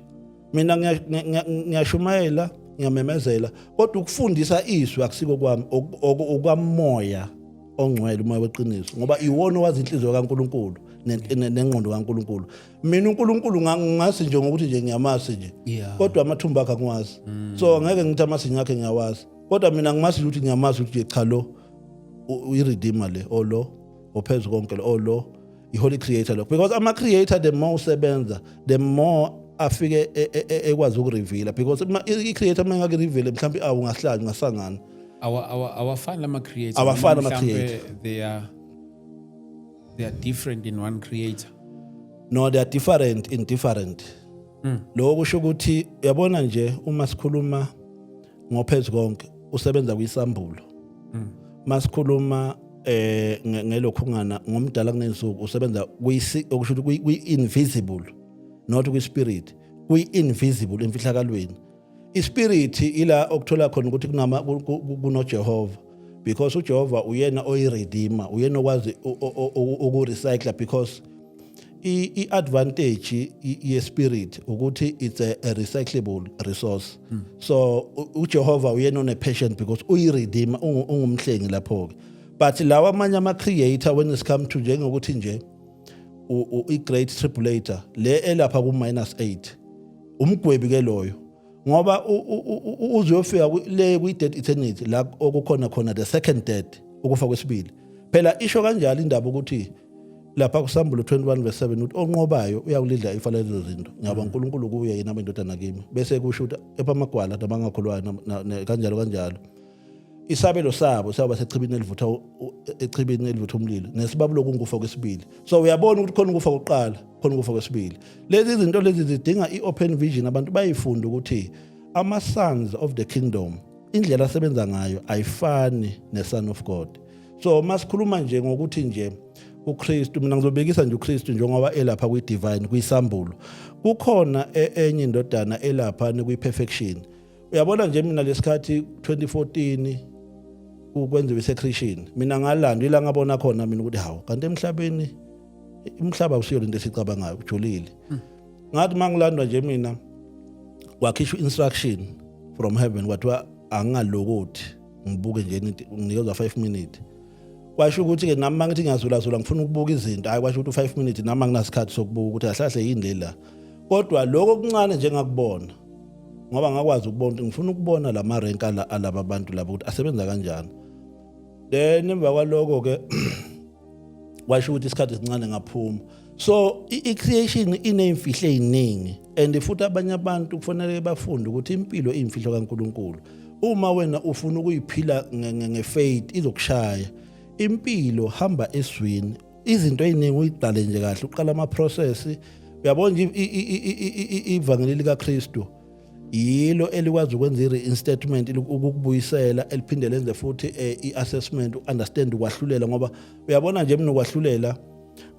Mina ngiyashumayela, ngiyamemezela, kodwa ukufundisa izwi akusiko kwami, okwamoya ongcwele, umoya weqiniso, ngoba iwona owazi inhliziyo kaNkuluNkulu nengqondo kaNkuluNkulu. Mina uNkulunkulu ngasi nje ngokuthi nje ngiyamazi nje, kodwa amathumba akhe angiwazi. So ngeke ngithi amazinyo akhe ngiyawazi, kodwa mina ngimazi ukuthi ngiyamazi ukuthi cha, lo uyi-redeemer le, or lo ophezu konke lo, or lo i-holy creator lo, because ama-creator, the more usebenza, the more afike ekwazi ukureveala, because i-creator uma engake-reveal mhlawumbe awu ungahlali ungasangana. Awafani lama creator. Awafani noma ama-creator. mhlampe they are different in one creator. No, they are different in different. Lokho kusho ukuthi, uyabona nje, uma sikhuluma ngophezu konke, usebenza kwisambulo. Masikhuluma ngelokhungana ngomdala kunensuku, usebenza kuyisi, okusho ukuthi kwi-invisible, not kwi-spirit, kwi-invisible, emfihlakalweni. Ispirit ila okuthola khona ukuthi kunama kunoJehova, because uJehova uyena oyiredeemer, uyena okwazi ukurecycle, because i-advantage ye-spirit ukuthi it's a recyclable resource. So uJehova uyena one passion because uyi-redeemer, ungumhlengi lapho-ke. But lawa amanye ama-creator, when it's come to njengokuthi nje i-great tribulator le elapha ku-minus 8, umgwebi ke loyo, ngoba uzuyofika le kwi-dead eternity, la okukhona khona the second death, ukufa kwesibili. Phela isho kanjalo indaba ukuthi lapha kusambulo 21 verse 7 ukuthi onqobayo uyakulidla ifa lezo zinto, ngiyaba uNkulunkulu kuye, yena indodana kimi. Bese kusho ukuthi epha amagwala nabangakholwayo kanjalo kanjalo, isabelo sabo siyaba sechibini elivutha echibini elivutha umlilo nesibabulo, kungukufa kwesibili. So uyabona ukuthi khona ukufa kokuqala, khona ukufa kwesibili. Lezi zinto lezi zidinga i-open vision, abantu bayifunda ukuthi ama-sons of the kingdom, indlela asebenza ngayo ayifani ne-son of God. So masikhuluma nje ngokuthi nje uKristu, mina ngizobekisa nje uKristu njengoba elapha kwi-divine, kwisambulo, kukhona enye indodana elapha kwi-perfection. Uyabona nje, mina lesikhathi 2014 kwenziwa isecretion, mina ngalanda ila ngabona khona mina ukuthi hawu, kanti emhlabeni umhlaba akusiyo lento esicabangayo, ujulile. Ngathi mangilandwa nje mina, kwakhishwa instruction from heaven, kwathiwa angingalokothi ngibuke nje, nginikezwa 5 minutes. Kwasho ukuthi ke nami mangithi ngiyazulazula ngifuna ukubuka izinto, hayi, kwasho ukuthi u5 minutes nami anginasikhathi sokubuka ukuthi kahle kahle yini le la. Kodwa lokho okuncane nje ngakubona, ngoba ngakwazi ukubona ukuthi ngifuna ukubona lama rank alaba bantu laba ukuthi asebenza kanjani. Then emva kwaloko ke kwasho ukuthi isikhathi esincane ngaphuma. So i-creation ineyimfihlo eziningi, and futhi abanye abantu kufanele bafunde ukuthi impilo iyimfihlo kaNkuluNkulu. Uma wena ufuna ukuyiphila ngefaith, izokushaya impilo. Hamba eswini, izinto eziningi uyiqale nje kahle, uqala ama process. Uyabona nje, ivangeli likaKristu yilo elikwazi ukwenza i-reinstatement, ukukubuyisela, eliphinde lenze futhi i-assessment, u-understand ukwahlulela. Ngoba uyabona nje, mina ukwahlulela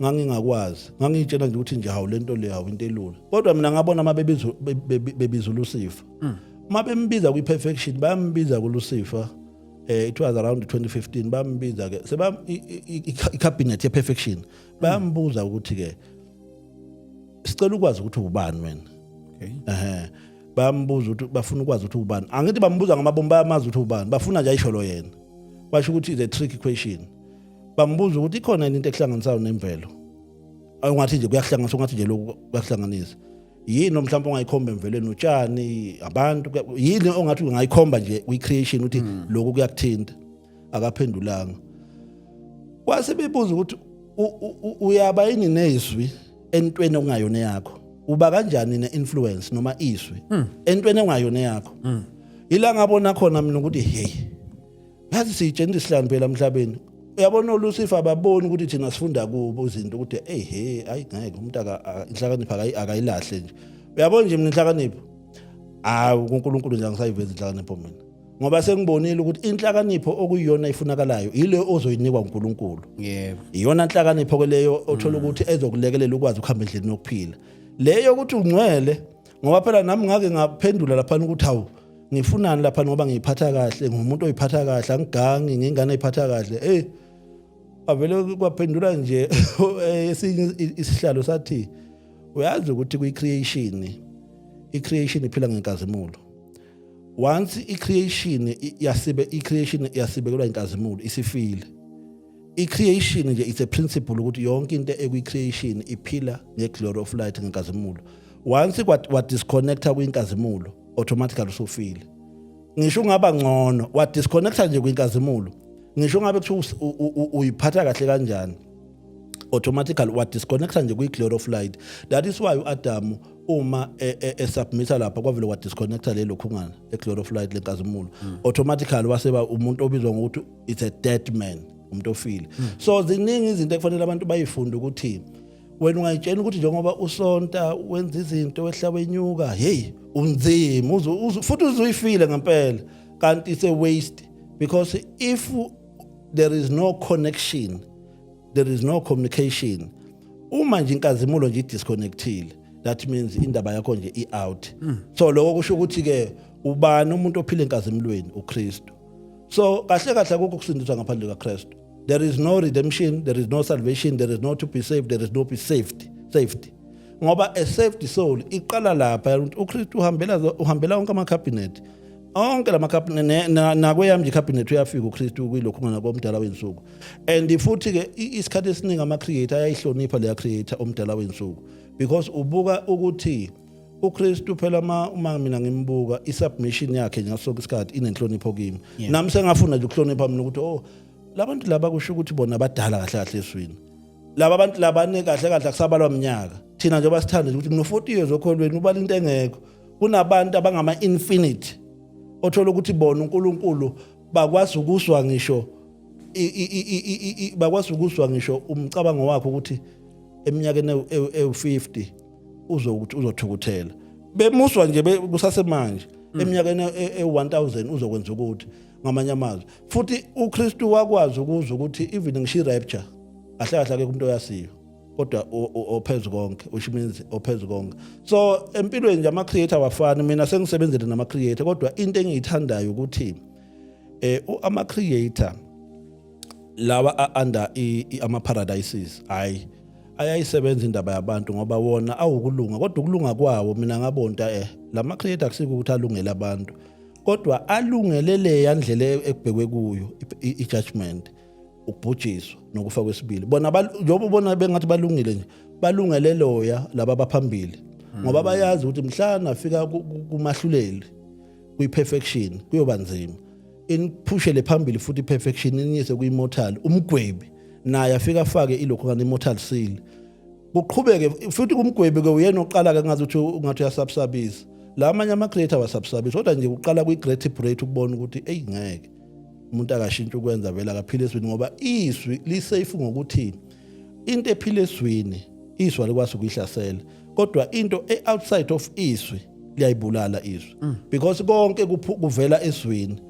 ngangingakwazi, ngangiyitshela nje ukuthi nje hawu, lento le, hawu, into elula. Kodwa mina ngabona uma bebiza uLucifer, uma bembiza kwi-perfection, bayambiza kuLucifer. It was around 2015. Bambiza ke, seba i-cabinet ye-perfection, bayambuza ukuthi ke sicela ukwazi ukuthi ubani wena. Bayambuza ukuthi bafuna ukwazi ukuthi ubani. Angithi bambuza ngamabomu, bayamazi ukuthi ubani, bafuna nje ayisholo yena. Kwasho ukuthi is a trick question. Bambuza ukuthi ikhona yini into ekuhlanganisayo nemvelo, ungathi nje kuyakuhlanganisa, ungathi nje lokhu kuyakuhlanganisa. Yini mhlawumbe ongayikhomba emvelweni? Utshani, abantu, yini ongathi ungayikhomba nje kwi-creation ukuthi lokhu kuyakuthinta? Akaphendulanga. Kwase bebuza ukuthi uyaba yini nezwi entweni okungayona yakho, uba kanjani ne-influence noma izwi entweni engayona yakho? Ila ngabona khona mina ukuthi hey, yazi siyitshela isihlanu phela emhlabeni. Uyabona, oLucifer ababoni ukuthi thina sifunda kubo izinto, ukuthi hey hey, ayi ngeke umuntu inhlakanipho akayilahle nje. Uyabona nje, mina inhlakanipho, hayi, uNkulunkulu nje angisayivezi inhlakanipho mina, ngoba sengibonile ukuthi inhlakanipho okuyiyona ifunakalayo ile ozoyinikwa uNkulunkulu. Iyona inhlakanipho ke leyo othola ukuthi ezokulekelela ukwazi ukuhamba endleleni yokuphila leyo ukuthi ungcwele. Ngoba phela nami ngake ngaphendula lapha ukuthi hawu, ngifunani lapha? Ngoba ngiyiphatha kahle, ngumuntu oyiphatha kahle, angigangi, ngingane oyiphatha kahle. Avele kwaphendula nje esinye isihlalo sathi, uyazi ukuthi kwi-creation, i-creation iphila ngenkazimulo. Once i-creation yasibe i-creation yasibekelwa inkazimulo, isifile i-creation nje. It's a principle ukuthi yonke into ekwi-creation iphila nge-glory of light, ngenkazimulo. Once wa-disconnecta kwinkazimulo, automatically usufile. Ngisho ungaba ngcono, wa-disconnecta nje kwinkazimulo, ngisho ungabe kuthiwa uyiphatha kahle kanjani, automatically wa-disconnecta nje kwi-glory of light. That is why u-Adamu uma esubmita lapha, kwavele wa-disconnecta lelo khungana le-glory of light, lenkazimulo, automatically waseba umuntu obizwa ngokuthi it's a dead man, umuntu ofile. So ziningi izinto ekufanele abantu bayifunde, ukuthi wena ungayitshela ukuthi njengoba usonta, wenza izinto, wehla wenyuka, hey, unzima, futhi uzuyifile ngempela, kanti it's a waste, because if there is no connection, there is no communication. Uma nje inkazimulo nje idisconnectile, that means indaba yakho nje i-out. So lokho kusho ukuthi ke ubani umuntu ophila enkazimulweni? uKristu. So kahle kahle akukho kusindiswa ngaphandle kaKristu. There is no redemption, there is no salvation, there is no to be saved, there is no be saved, ngoba a saved soul iqala lapha ukuthi uKristu uhambela wonke ama cabinet, onke lama cabinet, nakweyami nje cabinet uyafika uKristu kuyilokhu ngana komdala wensuku. And futhi ke isikhathi esiningi ama creator ayayihlonipha leya creator omdala wensuku, because ubuka ukuthi uKristu phela, uma mina ngimbuka, isubmission yakhe ngaso sonke isikhathi inenhlonipho kimi. Nami sengafuna nje ukuhlonipha mina ukuthi oh, labantu laba kusho ukuthi bona badala kahle kahle eswini. Laba abantu labane kahle kahle akusabalwa minyaka. Thina njengoba sithanda nje ukuthi ngino 40 years okholweni, ubala into engekho. Kunabantu abangama infinite othola ukuthi bona uNkulunkulu bakwazi ukuzwa ngisho bakwazi ukuzwa ngisho umcabango wakho ukuthi eminyakeni ewu-50 uzokuthi uzothukuthela, bemuswa nje kusasemanje, eminyakeni ewu-1000 uzokwenza ukuthi. Ngamanye amazwi futhi uKristu wakwazi ukuzwa ukuthi even ngisho i-rapture kahle kahle akekho umuntu oyasiyo kodwa ophezu konke, which means ophezu konke. So empilweni nje ama-creator awafani. Mina sengisebenzele nama-creator, kodwa into engiyithandayo ukuthi ama-creator lawa under ama-paradises, hayi, ayayisebenza indaba yabantu, ngoba wona awukulunga, kodwa ukulunga kwawo mina ngabonta lama creator akusiko ukuthi alungele abantu, kodwa alungele leya ndlela ekubhekwe kuyo, i-judgment, ukubhujiswa nokufa kwesibili. Bona njengoba ubona bengathi balungile nje, balungele loya laba abaphambili, ngoba bayazi ukuthi mhla nafika kumahluleli kwi-perfection kuyoba nzima. Iniphushele phambili futhi perfection, iniyise kwi-immortal. Umgwebi naye afike afake ilokhu kani immortal seal, kuqhubeke futhi kumgwebi ke. Uyena oqala ke, ngathi uthi ungathi uyasabsabisa la amanye ama-creator wasabsabisa, kodwa nje uqala kwi-great break ukubona ukuthi eyi, ngeke umuntu akashintshe ukwenza, vele akaphile ezwini, ngoba izwi li-safe ngokuthi into ephila ezwini, izwi alikwazi ukuyihlasela, kodwa into e-outside of izwi liyayibulala izwi, because konke kuvela ezwini,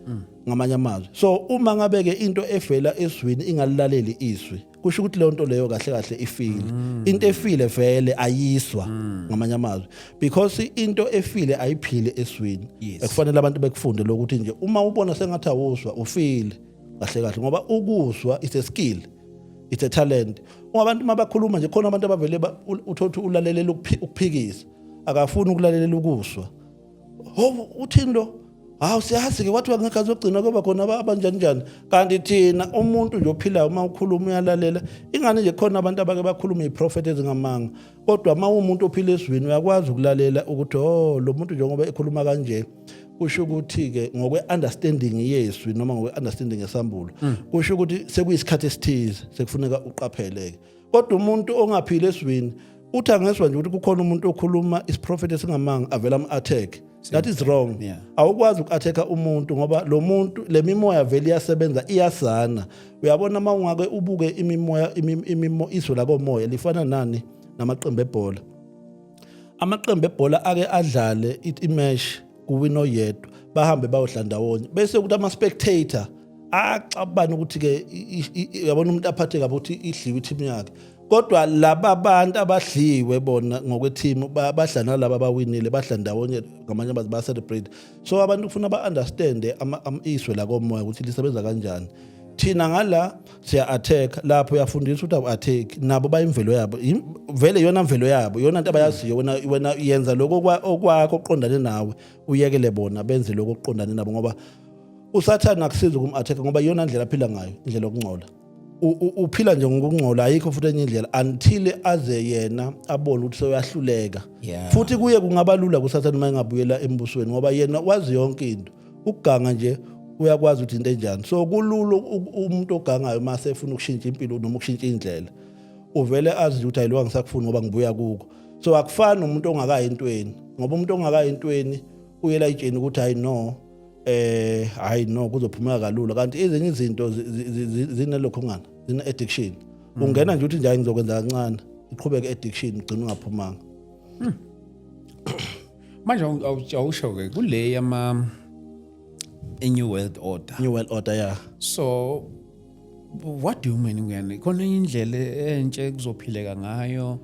ngamanye amazwi. So uma ngabe ke into evela ezwini ingalilaleli izwi, kusho ukuthi leyo nto leyo kahle kahle ifile. Into efile vele ayiswa, ngamanye amazwi, because into efile ayiphile ezwini. Ekufanele abantu bekufunde lokuthi nje uma ubona sengathi awuzwa, ufile kahle kahle, ngoba ukuzwa is a skill, it's a talent. Uma abantu mabakhuluma nje, khona abantu abavele uthola ukuthi ulalelela ukuphikisa, akafuni ukulalela ukuzwa. Ho, uthini lo? Hawu, siyazi ke kwathiwa ngekhathi zokugcina kuba khona abanjani njani, kanti thina umuntu nje ophilayo uma ukhuluma uyalalela. Ingane nje khona abantu abake bakhuluma iprofeti ezingamanga, kodwa uma umuntu ophila ezwini uyakwazi ukulalela ukuthi, oh, lo muntu njengoba ekhuluma kanje, kusho ukuthi ke ngokwe-understanding yezwi noma ngokwe-understanding yesambulo, kusho ukuthi sekuyisikhathi esithize, sekufuneka uqapheleke. Kodwa umuntu ongaphili ezwini uthi angezwa nje ukuthi kukhona umuntu okhuluma isiprofeti esingamanga, avela am-attack. That is wrong. Awukwazi uku-attack umuntu, ngoba lo muntu, le mimoya vele iyasebenza, iyazana. Uyabona, uma ungake ubuke imimoya, izwe lakomoya lifana nani? Namaqembu ebhola. Amaqembu ebhola ake adlale i-match, kuwina oyedwa, bahambe bayodla ndawonye, bese kuthi ama-spectator axabana ukuthi-ke uyabona umuntu aphathe kabi ukuthi idliwe i-team yakhe, kodwa laba bantu abadliwe bona ngokwe-team badla nalaba abawinile, badla ndawonye, ngamanye amazwi ba-celebrate. So abantu kufuna ba-understande izwe lakomoya ukuthi lisebenza kanjani. Thina ngala siya-attack, lapho uyafundisa ukuthi awu-attack. Nabo bayimvelo yabo, vele iyona mvelo yabo, iyona nto abayaziyo. Wena yenza lokho okwakho okuqondane nawe, uyekele bona benze lokho okuqondane nabo, ngoba usathane akusizi ukum-attack, ngoba iyona ndlela aphila ngayo, indlela yokungcola. Uphila nje ngokungcola, ayikho futhi enye indlela until aze yena abone ukuthi sewuyahluleka. Futhi kuye kungaba lula kusathane uma engabuyela embusweni, ngoba yena wazi yonke into. Ukuganga nje uyakwazi ukuthi into enjani. So kulula umuntu ogangayo uma sefuna ukushintsha impilo noma ukushintsha indlela, uvele azi ukuthi ayilowa ngisakufuni ngoba ngibuya kuko. So akufani nomuntu ongakayi entweni, ngoba umuntu ongakayi entweni uyela itsheni ukuthi hayi no, hayi no, kuzophumeka kalula, kanti ezinye izinto zinelokho ngana zine addiction. Ungena nje uthi nje hayi, ngizokwenza kancane, iqhubeke addiction, ugcina ungaphumanga. Manje awusho ke kule yama New World Order. New World Order, yeah. So what do you mean ngene khona indlela entsha kuzophileka ngayo?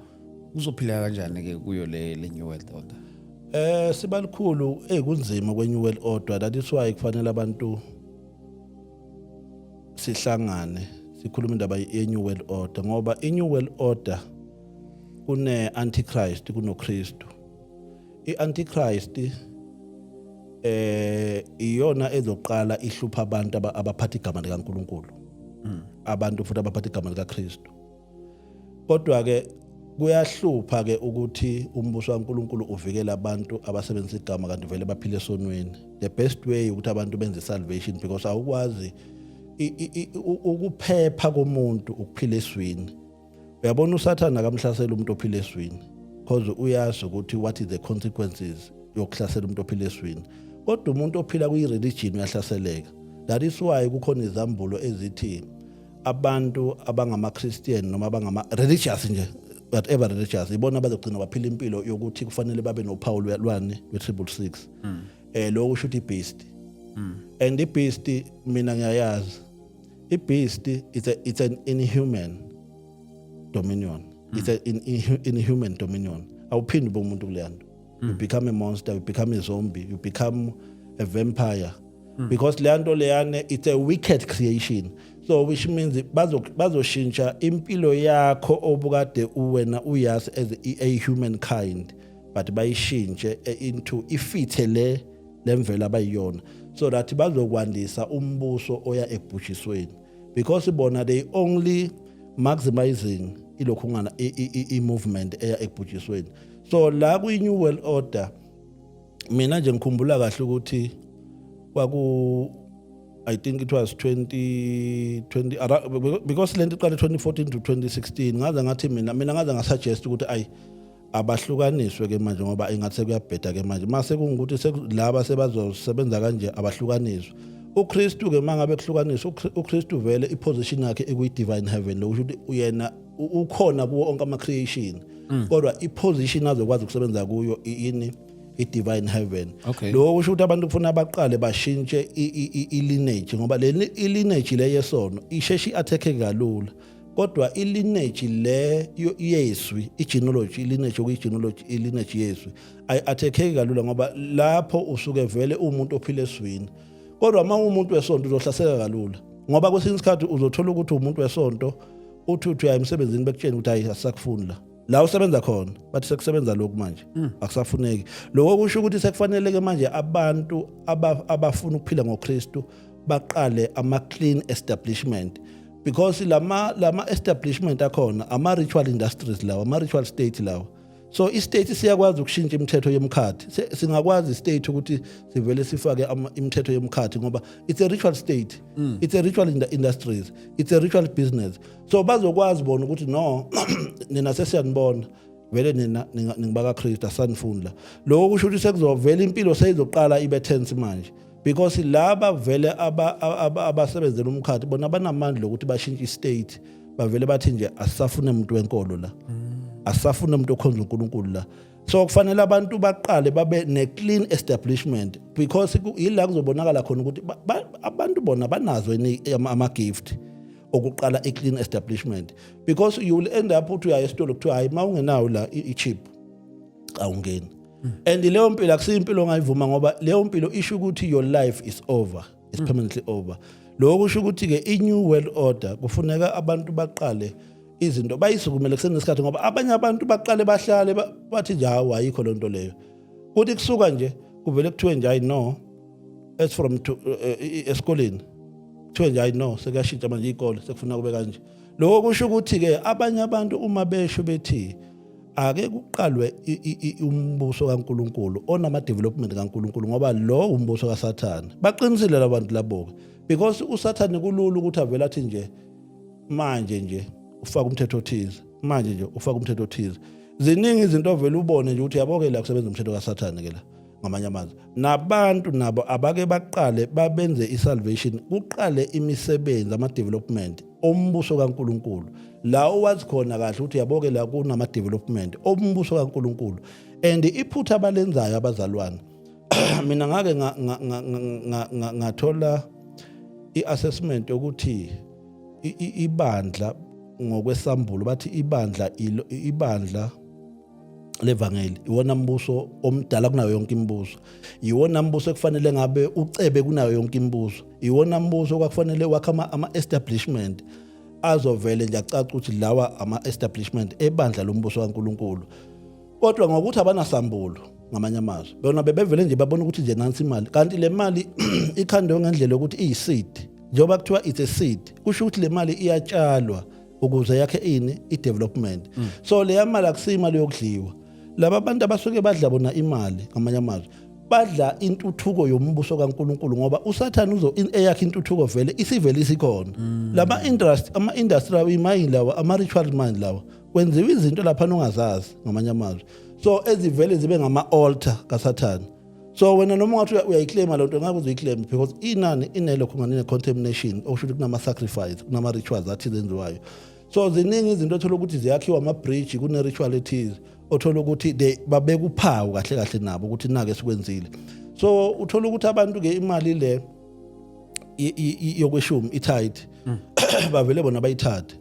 Kuzophileka kanjani ke kuyo le New World Order? Sibalikhulu, ekunzima kwe New World Order. That is why kufanele abantu sihlangane sikhuluma indaba ye New World Order, ngoba i New World Order kune Antichrist, kunoKristu. I Antichrist iyona ezoqala ihlupha abantu abaphatha igama likaNkuluNkulu, abantu futhi abaphatha igama likaKristu. Kodwa ke kuyahlupha ke ukuthi umbuso kaNkuluNkulu uvikele abantu abasebenzisa igama kanti vele baphile esonweni. The best way ukuthi abantu benze salvation, because awukwazi ukuphepha komuntu ukuphila eswini. Uyabona, uSathana akamhlasela umuntu ophila eswini, because uyazi ukuthi what is the consequences yokuhlasela umuntu ophila eswini, kodwa umuntu ophila kwi-religion uyahlaseleka. That is why kukhona izambulo ezithi abantu abangama-Christian noma abangama-religious nje, whatever religious, ibona abazogcina baphila impilo yokuthi kufanele babe nophawu lwani? Lwe-666. Lokho kusho ukuthi i-beast, and i-beast mina ngiyayazi i-beast, it's an inhuman dominion. It's an inhuman dominion. Awuphindi ube umuntu kuleya nto. You become a monster, you become a zombie, you become a vampire, because leya nto leyane, it's a wicked creation. So which means bazoshintsha impilo yakho obukade uwena uyazi as a human kind, but bayishintshe into ifithe le lemvelo abayiyona, so that bazokwandisa umbuso oya ekubhujisweni, because bona they only maximizing ilokhu ngana i-movement eya ekubhujisweni. So la kwi-New World Order, mina nje ngikhumbula kahle ukuthi kwaku I think it was 2020 because lento iqale 2014 to 2016. Ngaze ngathi mina ngaze ngasuggest ukuthi ayi, abahlukaniswe ke manje, ngoba ingathi sekuyabheda ke manje mase kungukuthi laba sebazosebenza kanje, abahlukaniswe. uKristu ke mangabe kuhlukaniswa, uKristu vele iposition yakhe ikuyi divine heaven, lokusho ukuthi uyena ukhona kuwo onke ama creation, kodwa iposition azokwazi ukusebenza kuyo yini? I-divine heaven. Lokho kusho ukuthi abantu kufuna baqale bashintshe i-lineage, ngoba le i-lineage le yesono isheshe i-attack kalula, kodwa i-lineage le yezwi, i-genealogy, i-lineage okuyi-genealogy, i-lineage yezwi ayi-attackeki kalula, ngoba lapho usuke vele umuntu ophila eswini. Kodwa uma umuntu wesonto uzohlaseka kalula, ngoba kwesinye isikhathi uzothola ukuthi umuntu wesonto uthi uya emsebenzini, bekutshela ukuthi hayi, asisakufuni la la usebenza khona, bathi sekusebenza lokhu manje, akusafuneki. Lokho kusho ukuthi sekufanele ke manje abantu abafuna ukuphila ngoKristu baqale ama clean establishment, because lama establishment akhona ama ritual industries lawa, ama ritual state lawa. So i-state siyakwazi ukushintsha imithetho yemkhathi. Singakwazi i-state ukuthi sivele sifake imithetho yemkhathi, ngoba it's a ritual state, it's a ritual industries, it's a ritual business. So bazokwazi bona ukuthi no, nina sesiyanibona vele, nina ningibaka Kristu, asanifuni la. Lokho kusho ukuthi sekuzovela impilo seyizoqala ibe tense manje, because laba vele abasebenzela umkhathi bona banamandla ukuthi bashintshe i-state, bavele bathi nje asisafune umuntu wenkolo la, asisafune umuntu okhonza uNkulunkulu la. So kufanele abantu baqale babe ne-clean establishment, because yila kuzobonakala khona ukuthi abantu bona banazo yini ama-gift okuqala i-clean establishment, because you will end up uthi uya esitolo, kuthiwa hayi, uma ungenawo la i-chip awungeni. And leyo mpilo akusiyo impilo ongayivuma, ngoba leyo mpilo isho ukuthi your life is over, is permanently over. Lokho kusho ukuthi-ke i-new world order kufuneka abantu baqale izinto bayisukumele kusenesikhathi, ngoba abanye abantu baqale bahlale bathi nje hawu, ayikho loo nto leyo. Kuthi kusuka nje kuvele kuthiwe nje hayi no, as from to, esikoleni kuthiwe nje hayi no, sekuyashintsha manje iy'kole, sekufuna kube kanje. Lokho kusho ukuthi-ke abanye abantu uma besho bethi ake kuqalwe umbuso kaNkuluNkulu onama development kaNkuluNkulu, ngoba lo umbuso kaSathane, baqinisile labantu labo, because uSathane kulula ukuthi avele athi nje manje nje ufaka umthetho othize, manje nje ufaka umthetho othize. Ziningi izinto ovela ubone nje ukuthi yabo ke la kusebenza umthetho kaSathane ke la. Ngamanye amazwi, nabantu nabo abake baqale babenze isalvation, kuqale imisebenzi, ama-development ombuso kaNkuluNkulu, la owazi khona kahle ukuthi yabo ke la kunama-development ombuso kaNkuluNkulu. And iphutha abalenzayo abazalwane, mina ngake ngathola i-assessment yokuthi ibandla ngokwesambulo, bathi ibandla ibandla levangeli iwona mbuso omdala kunayo yonke imibuso, iwona mbuso ekufanele ngabe ucebe kunayo yonke imibuso, iwona mbuso kwakufanele wakhe ama-establishment azovele nje acaca ukuthi lawa ama-establishment ebandla lombuso kaNkuluNkulu. Kodwa ngokuthi abanasambulo, ngamanye amazwi bona bebevele nje babona ukuthi nje nansi imali, kanti le mali ikhandwe ngendlela yokuthi iyiseed. Njengoba kuthiwa it's a seed, kusho ukuthi le mali iyatshalwa ukuze yakhe ini? I-development. So leya mali akusiyo imali yokudliwa. Laba bantu abasuke badla bona imali, ngamanye amazwi badla intuthuko yombuso kaNkuluNkulu, ngoba uSathane uzo eyakhe intuthuko vele isivele isikhona. Lama industry, ama industry lawa, imayini lawa, ama ritual mine lawa, kwenziwa izinto lapha ongazazi, ngamanye amazwi, so ezivele zibe ngama altar kaSathane. So wena noma ungathi uyayiclaima lento, ngeke uzoyiclaim, because inani inelokho ngani contamination, okusho ukuthi kunama sacrifice, kunama rituals athize enziwayo. So ziningi izinto othola ukuthi ziyakhiwa, ama bridge, kune ritual ethize othola ukuthi they babeka uphawu kahle kahle nabo ukuthi nake sikwenzile. So uthola ukuthi abantu ke imali le yokweshumi itithe bavele bona bayithathe.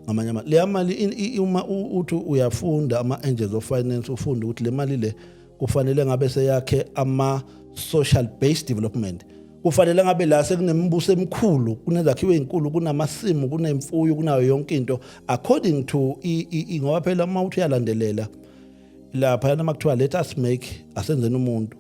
Ngamanye ama leya mali uma uthi uyafunda ama-angels of finance, ufunda ukuthi le mali le kufanele ngabe seyakhe ama social based development, kufanele ngabe la sekunemibuso emikhulu, kunezakhiwo ezinkulu, kunamasimu, kunemfuyo, kunayo yonke into according to ngoba phela uma uthi uyalandelela lapha yana makuthiwa let us make, asenzeni umuntu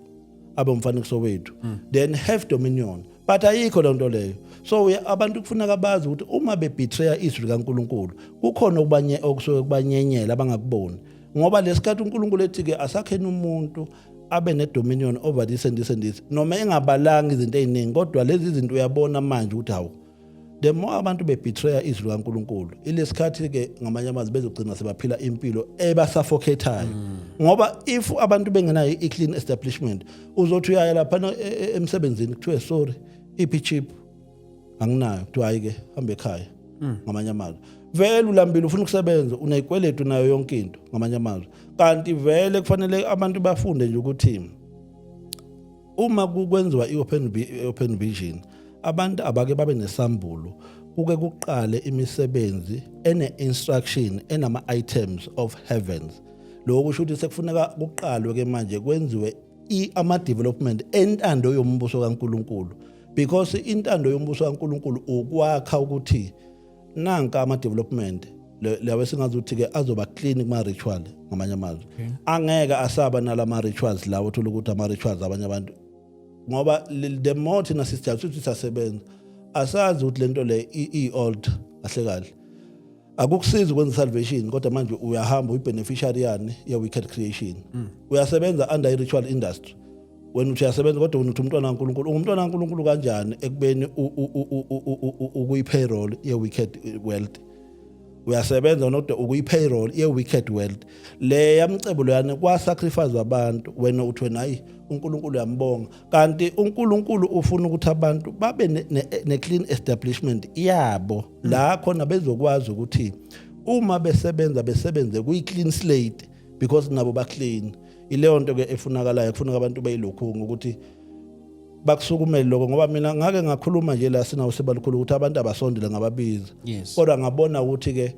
abe umfanekiso wethu, then have dominion, but ayikho loo nto leyo. So abantu kufuneka bazi ukuthi uma bebetraya izwi likaNkuluNkulu, kukhona okubanye okusuke kubanyenyela abangakuboni, ngoba lesikhathi uNkulunkulu ethi ke asakheni umuntu Abe ne-dominion over this and this and this, noma engabalanga izinto ey'ningi, kodwa lezi zinto uyabona manje ukuthi hawu, the more abantu bebetraya izwi likaNkulunkulu, ilesikhathi-ke ngamanye amazwi bezogcina sebaphila impilo ebasuffocatayo, ngoba if abantu bengenayo i-clean establishment, uzothi uyaya laphana emsebenzini, kuthiwe, "Sorry, iphi chip?" "Anginayo." Kuthiwa, "Hayi-ke, hamba ekhaya." Ngamanye amazwi, vele ulambile, ufuna ukusebenza, uneyikweletu, nayo yonke into. Ngamanye amazwi, kanti vele kufanele abantu bafunde nje ukuthi uma kwenziwa i-open vision, abantu abake babe nesambulo, kuke kuqale imisebenzi ene-instruction, enama-items of heavens. Lokho kusho ukuthi sekufuneka kuqalwe ke manje kwenziwe ama-development entando yombuso kaNkulunkulu, because intando yombuso kaNkulunkulu ukwakha ukuthi nanka ama-development lawo esingazi ukuthi-ke azoba clean kuma-ritual. Ngamanye amazwi, angeke asaba nalama-rituals lawo uthola ukuthi ama-rituals abanye abantu, ngoba the more thina sisijabula ukuthi siyasebenza, asazi ukuthi lento le i-old. Kahle kahle akukusizi ukwenza salvation, kodwa manje uyahamba uyi-beneficiary yani ye-wicked creation. Uyasebenza under i-ritual industry, wena uthi uyasebenza, kodwa wena uthi umntwana kaNkulunkulu. Ungumntwana kaNkulunkulu kanjani ekubeni ukuyi-payroll ye-wicked wealth? Uyasebenza kodwa ukuyi-payroll ye-wicked wealth le yamcebo loyana kwasacrifice abantu. Wena uthi wena, hayi, uNkulunkulu uyambonga, kanti uNkulunkulu ufuna ukuthi abantu babe ne-clean establishment yabo la khona bezokwazi ukuthi uma besebenza, besebenze kuyi-clean slate, because nabo ba-clean. Ileyo nto ke efunakalayo. Kufuneka abantu beyilokhunga ukuthi bakusukumele lokho, ngoba mina ngake ngakhuluma nje la sinawo sebalukhulu ukuthi abantu abasondele, ngababiza, kodwa ngabona ukuthi ke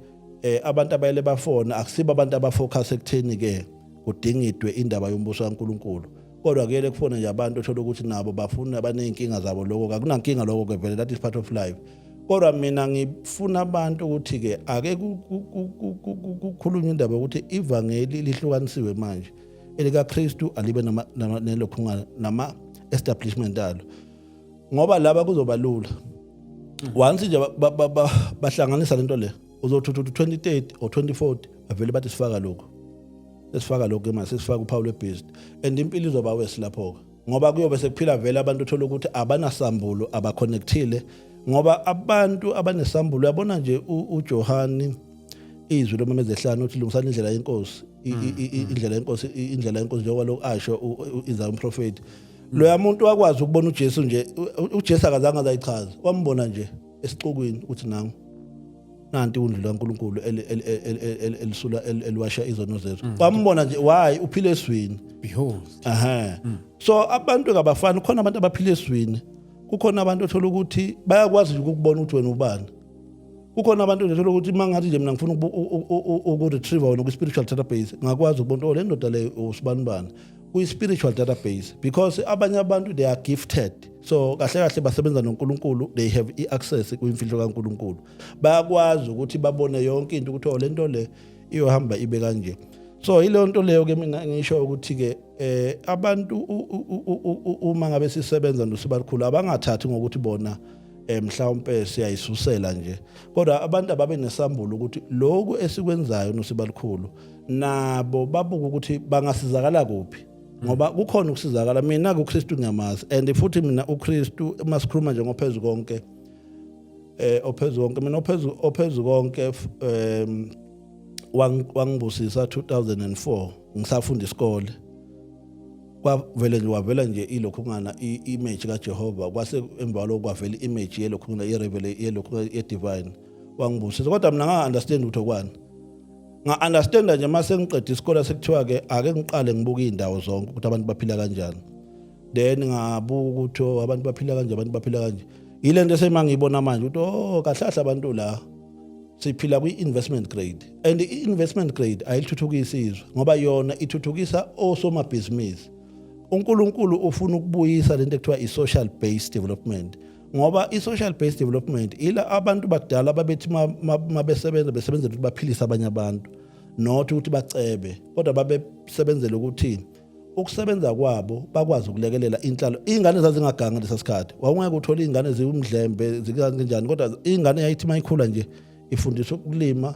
abantu abayele bafona akusibo abantu abafocus ekutheni ke kudingidwe indaba yombuso kaNkulunkulu, kodwa kuyele kufona nje abantu othola ukuthi nabo bafuna, baney'nkinga zabo. Lokho akunankinga, lokho ke vele that is part of life, kodwa mina ngifuna abantu ukuthi ke ake kukhulunywe indaba yokuthi ivangeli lihlukanisiwe manje, elikaKristu alibe nelokhunga nama establishment alo, ngoba laba kuzoba lula once nje bahlanganisa lento le, uzothi 2030 or 2040 bavele bathi sifaka lokho, sesifaka lokho manje, sesifaka uphawu lwebeast, and impilo izoba worse lapho ke, ngoba kuyobe sekuphila vele abantu uthola ukuthi abanasambulo, abaconnectile, ngoba abantu abanesambulo, uyabona nje uJohani izwi lomemeza ehlane uthi, "Lungisani indlela yenkosi, indlela yenkosi, indlela yenkosi," njengoba lokhu asho Isaiah umprofeti. Loya muntu wakwazi ukubona uJesu nje, uJesu akazange azayichaza, wambona nje esixukwini ukuthi nangu, nanti indlu kaNkulunkulu elisula eliwasha izono zethu. Wambona nje. Why? Uphile eswini. Behold. Aha, so abantu kabafani. Khona abantu abaphila eswini, kukhona abantu othola ukuthi bayakwazi nje ukukubona ukuthi wena ubani, kukhona abantu nje othola ukuthi mangathi nje mina ngifuna uku-retrieve wena kwi-spiritual database, ngakwazi ukubona, oh, le ndoda le usibani bani kwi-spiritual database, because abanye abantu they are gifted. So kahle kahle basebenza noNkulunkulu, they have i-access kwimfihlo kaNkulunkulu, bayakwazi ukuthi babone yonke into ukuthi, oh, le nto le iyohamba ibe kanje. So ileyo nto leyo ke mina ngisho ukuthi ke abantu uma ngabe sisebenza nosibalukhulu, abangathathi ngokuthi bona mhlawumbe siyayisusela nje, kodwa abantu ababe nesambulo ukuthi lokhu esikwenzayo nosibalukhulu nabo babuka ukuthi bangasizakala kuphi, ngoba kukhona ukusizakala. Mina kuKristu ngiyamazi, and futhi mina uKristu, uma sikhuluma nje ngophezu konke, ophezu konke, mina ophezu konke wangibusisa 2004 ngisafunda isikole. Kwavele nje, wavela nje ilokhu ngana i-image kaJehova, kwase emva lokho kwavela i-image yelokhu ngana i-revelation yelokhu ye-divine, wangibusisa, kodwa mina nga understand ukuthi okwani. Nga understand nje mase ngiqeda isikole, sekuthiwa ke ake ngiqale ngibuke indawo zonke ukuthi abantu baphila kanjani. Then ngabuka ukuthi, oh, abantu baphila kanje, abantu baphila kanje. Yile nto esemangiyibona manje ukuthi, oh, kahle kahle abantu la siphila kwi-investment grade, and i-investment grade ayilithuthukisi izwe, ngoba yona ithuthukisa osomabhizinisi. uNkulunkulu ufuna ukubuyisa lento ekuthiwa i-social based development, ngoba i-social based development ila abantu bakudala babethi mabesebenza, besebenzela ukuthi baphilise abanye abantu, not ukuthi bacebe, kodwa babesebenzela ukuthi ukusebenza kwabo bakwazi ukulekelela inhlalo. Iy'ngane zazingaganga lesa sikhathi, wawungeke uthole iy'ngane ziwumdlembe zikanjani, kodwa ingane yayithi mayikhula nje ifundiswa ukulima,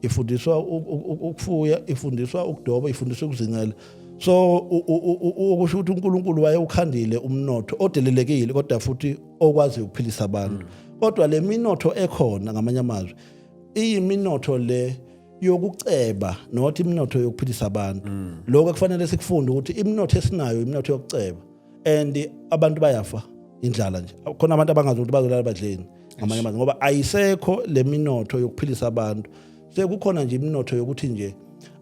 ifundiswa ukufuya, ifundiswa ukudoba, ifundiswa ukuzingela. So okusho ukuthi uNkulunkulu wayewukhandile umnotho odelelekile, kodwa futhi okwazi ukuphilisa abantu. Kodwa le minotho ekhona, ngamanye amazwi, iyiminotho le yokuceba, not iminotho yokuphilisa abantu. Lokho kufanele sikufunde, ukuthi iminotho esinayo iminotho yokuceba, and abantu bayafa indlala nje. Khona abantu abangazi ukuthi bazolala badleni, ngamanye amazwi, ngoba ayisekho le minotho yokuphilisa abantu. Sekukhona nje iminotho yokuthi nje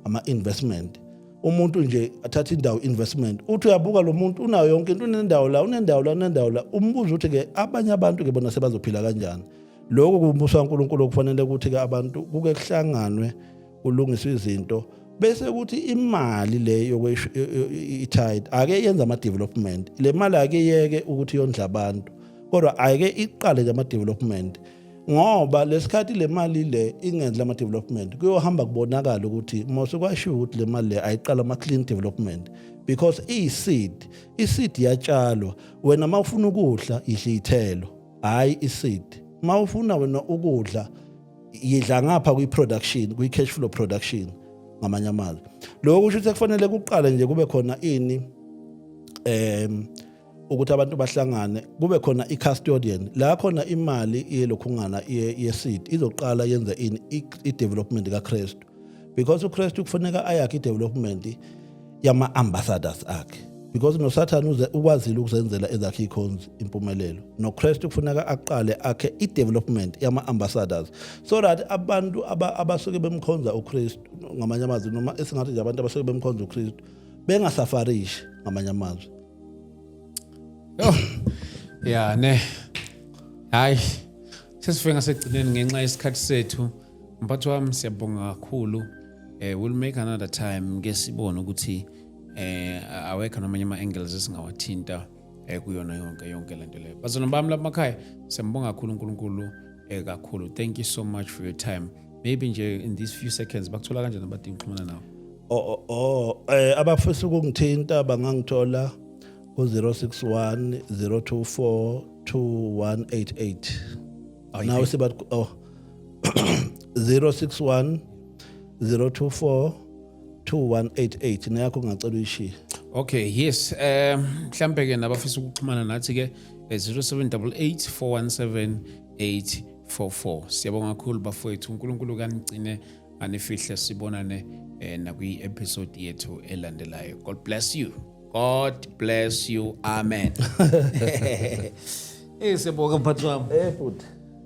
ama-investment, umuntu nje athatha indawo, investment. Uthi uyabuka, lo muntu unayo yonke into, unendawo la, unendawo la, unendawo la. Umbuzo uthi ke, abanye abantu ke bona sebazophila kanjani? Lokho kumbuso kaNkulunkulu okufanele ukuthi ke abantu kuke kuhlanganwe, kulungiswe izinto, bese kuthi imali le i-tithe ake yenze ama-development. Le mali ake yeke ukuthi yondla abantu, kodwa ake iqale nje ama-development, ngoba lesikhathi le mali le ingenzi lama development, kuyohamba kubonakala ukuthi mose kwashiwo ukuthi le mali le ayiqala ama clean development, because iyi-seed, i-seed iyatshalwa. Wena mawufuna ukudla, idla iy'thelo, hhayi i-seed. Mawufuna wena ukudla, yidla ngapha kwi-production, kwi-cash flow production, ngamanye amazwi. Lokho kusho ukuthi kufanele kuqale nje kube khona ini, ukuthi abantu bahlangane, kube khona i-custodian la khona imali iyelokhungana ye-seed izoqala yenze ini, i-development kaKristu, because uKristu kufuneka ayakhe i-development yama-ambassadors akhe, because noSathane uze ukwazile ukuzenzela ezakhe ikhonzi impumelelo. NoKristu kufuneka aqale akhe i-development yama-ambassadors, so that abantu abasuke bemkhonza uKristu, ngamanye amazwi, noma esingathi nje abantu abasuke bemkhonza uKristu bengasafarishi, ngamanye amazwi. Oh. Yeah, ne. Hayi. Sesifike ngasekugcineni ngenxa yesikhathi sethu. Mphathi wami, siyabonga kakhulu. We'll make another time ke sibone ukuthi awekho namanye ama angles esingawathinta kuyona yonke yonke lento leyo. Bazalwane bami lapha emakhaya, siyambonga kakhulu uNkulunkulu kakhulu. Thank you so much for your time. Maybe nje in these few seconds, bakuthola kanjani abadinga ukuxhumana nawe? Oh, abafisa ukungithinta bangangithola ku 061 024 2188. Oh, Nawe siba, oh, 061 024 2188. Neyakho ngacela uyishiye. Okay, yes. Mhlambe ke nabafisa ukuxhumana nathi ke, 0788 417 844. Siyabonga kakhulu bafowethu. uNkulunkulu kanigcine, anifihle, sibonane nakwi episode yethu elandelayo. God bless you. God bless you. Amen. Siyabonga, mphathi wami. Futhi.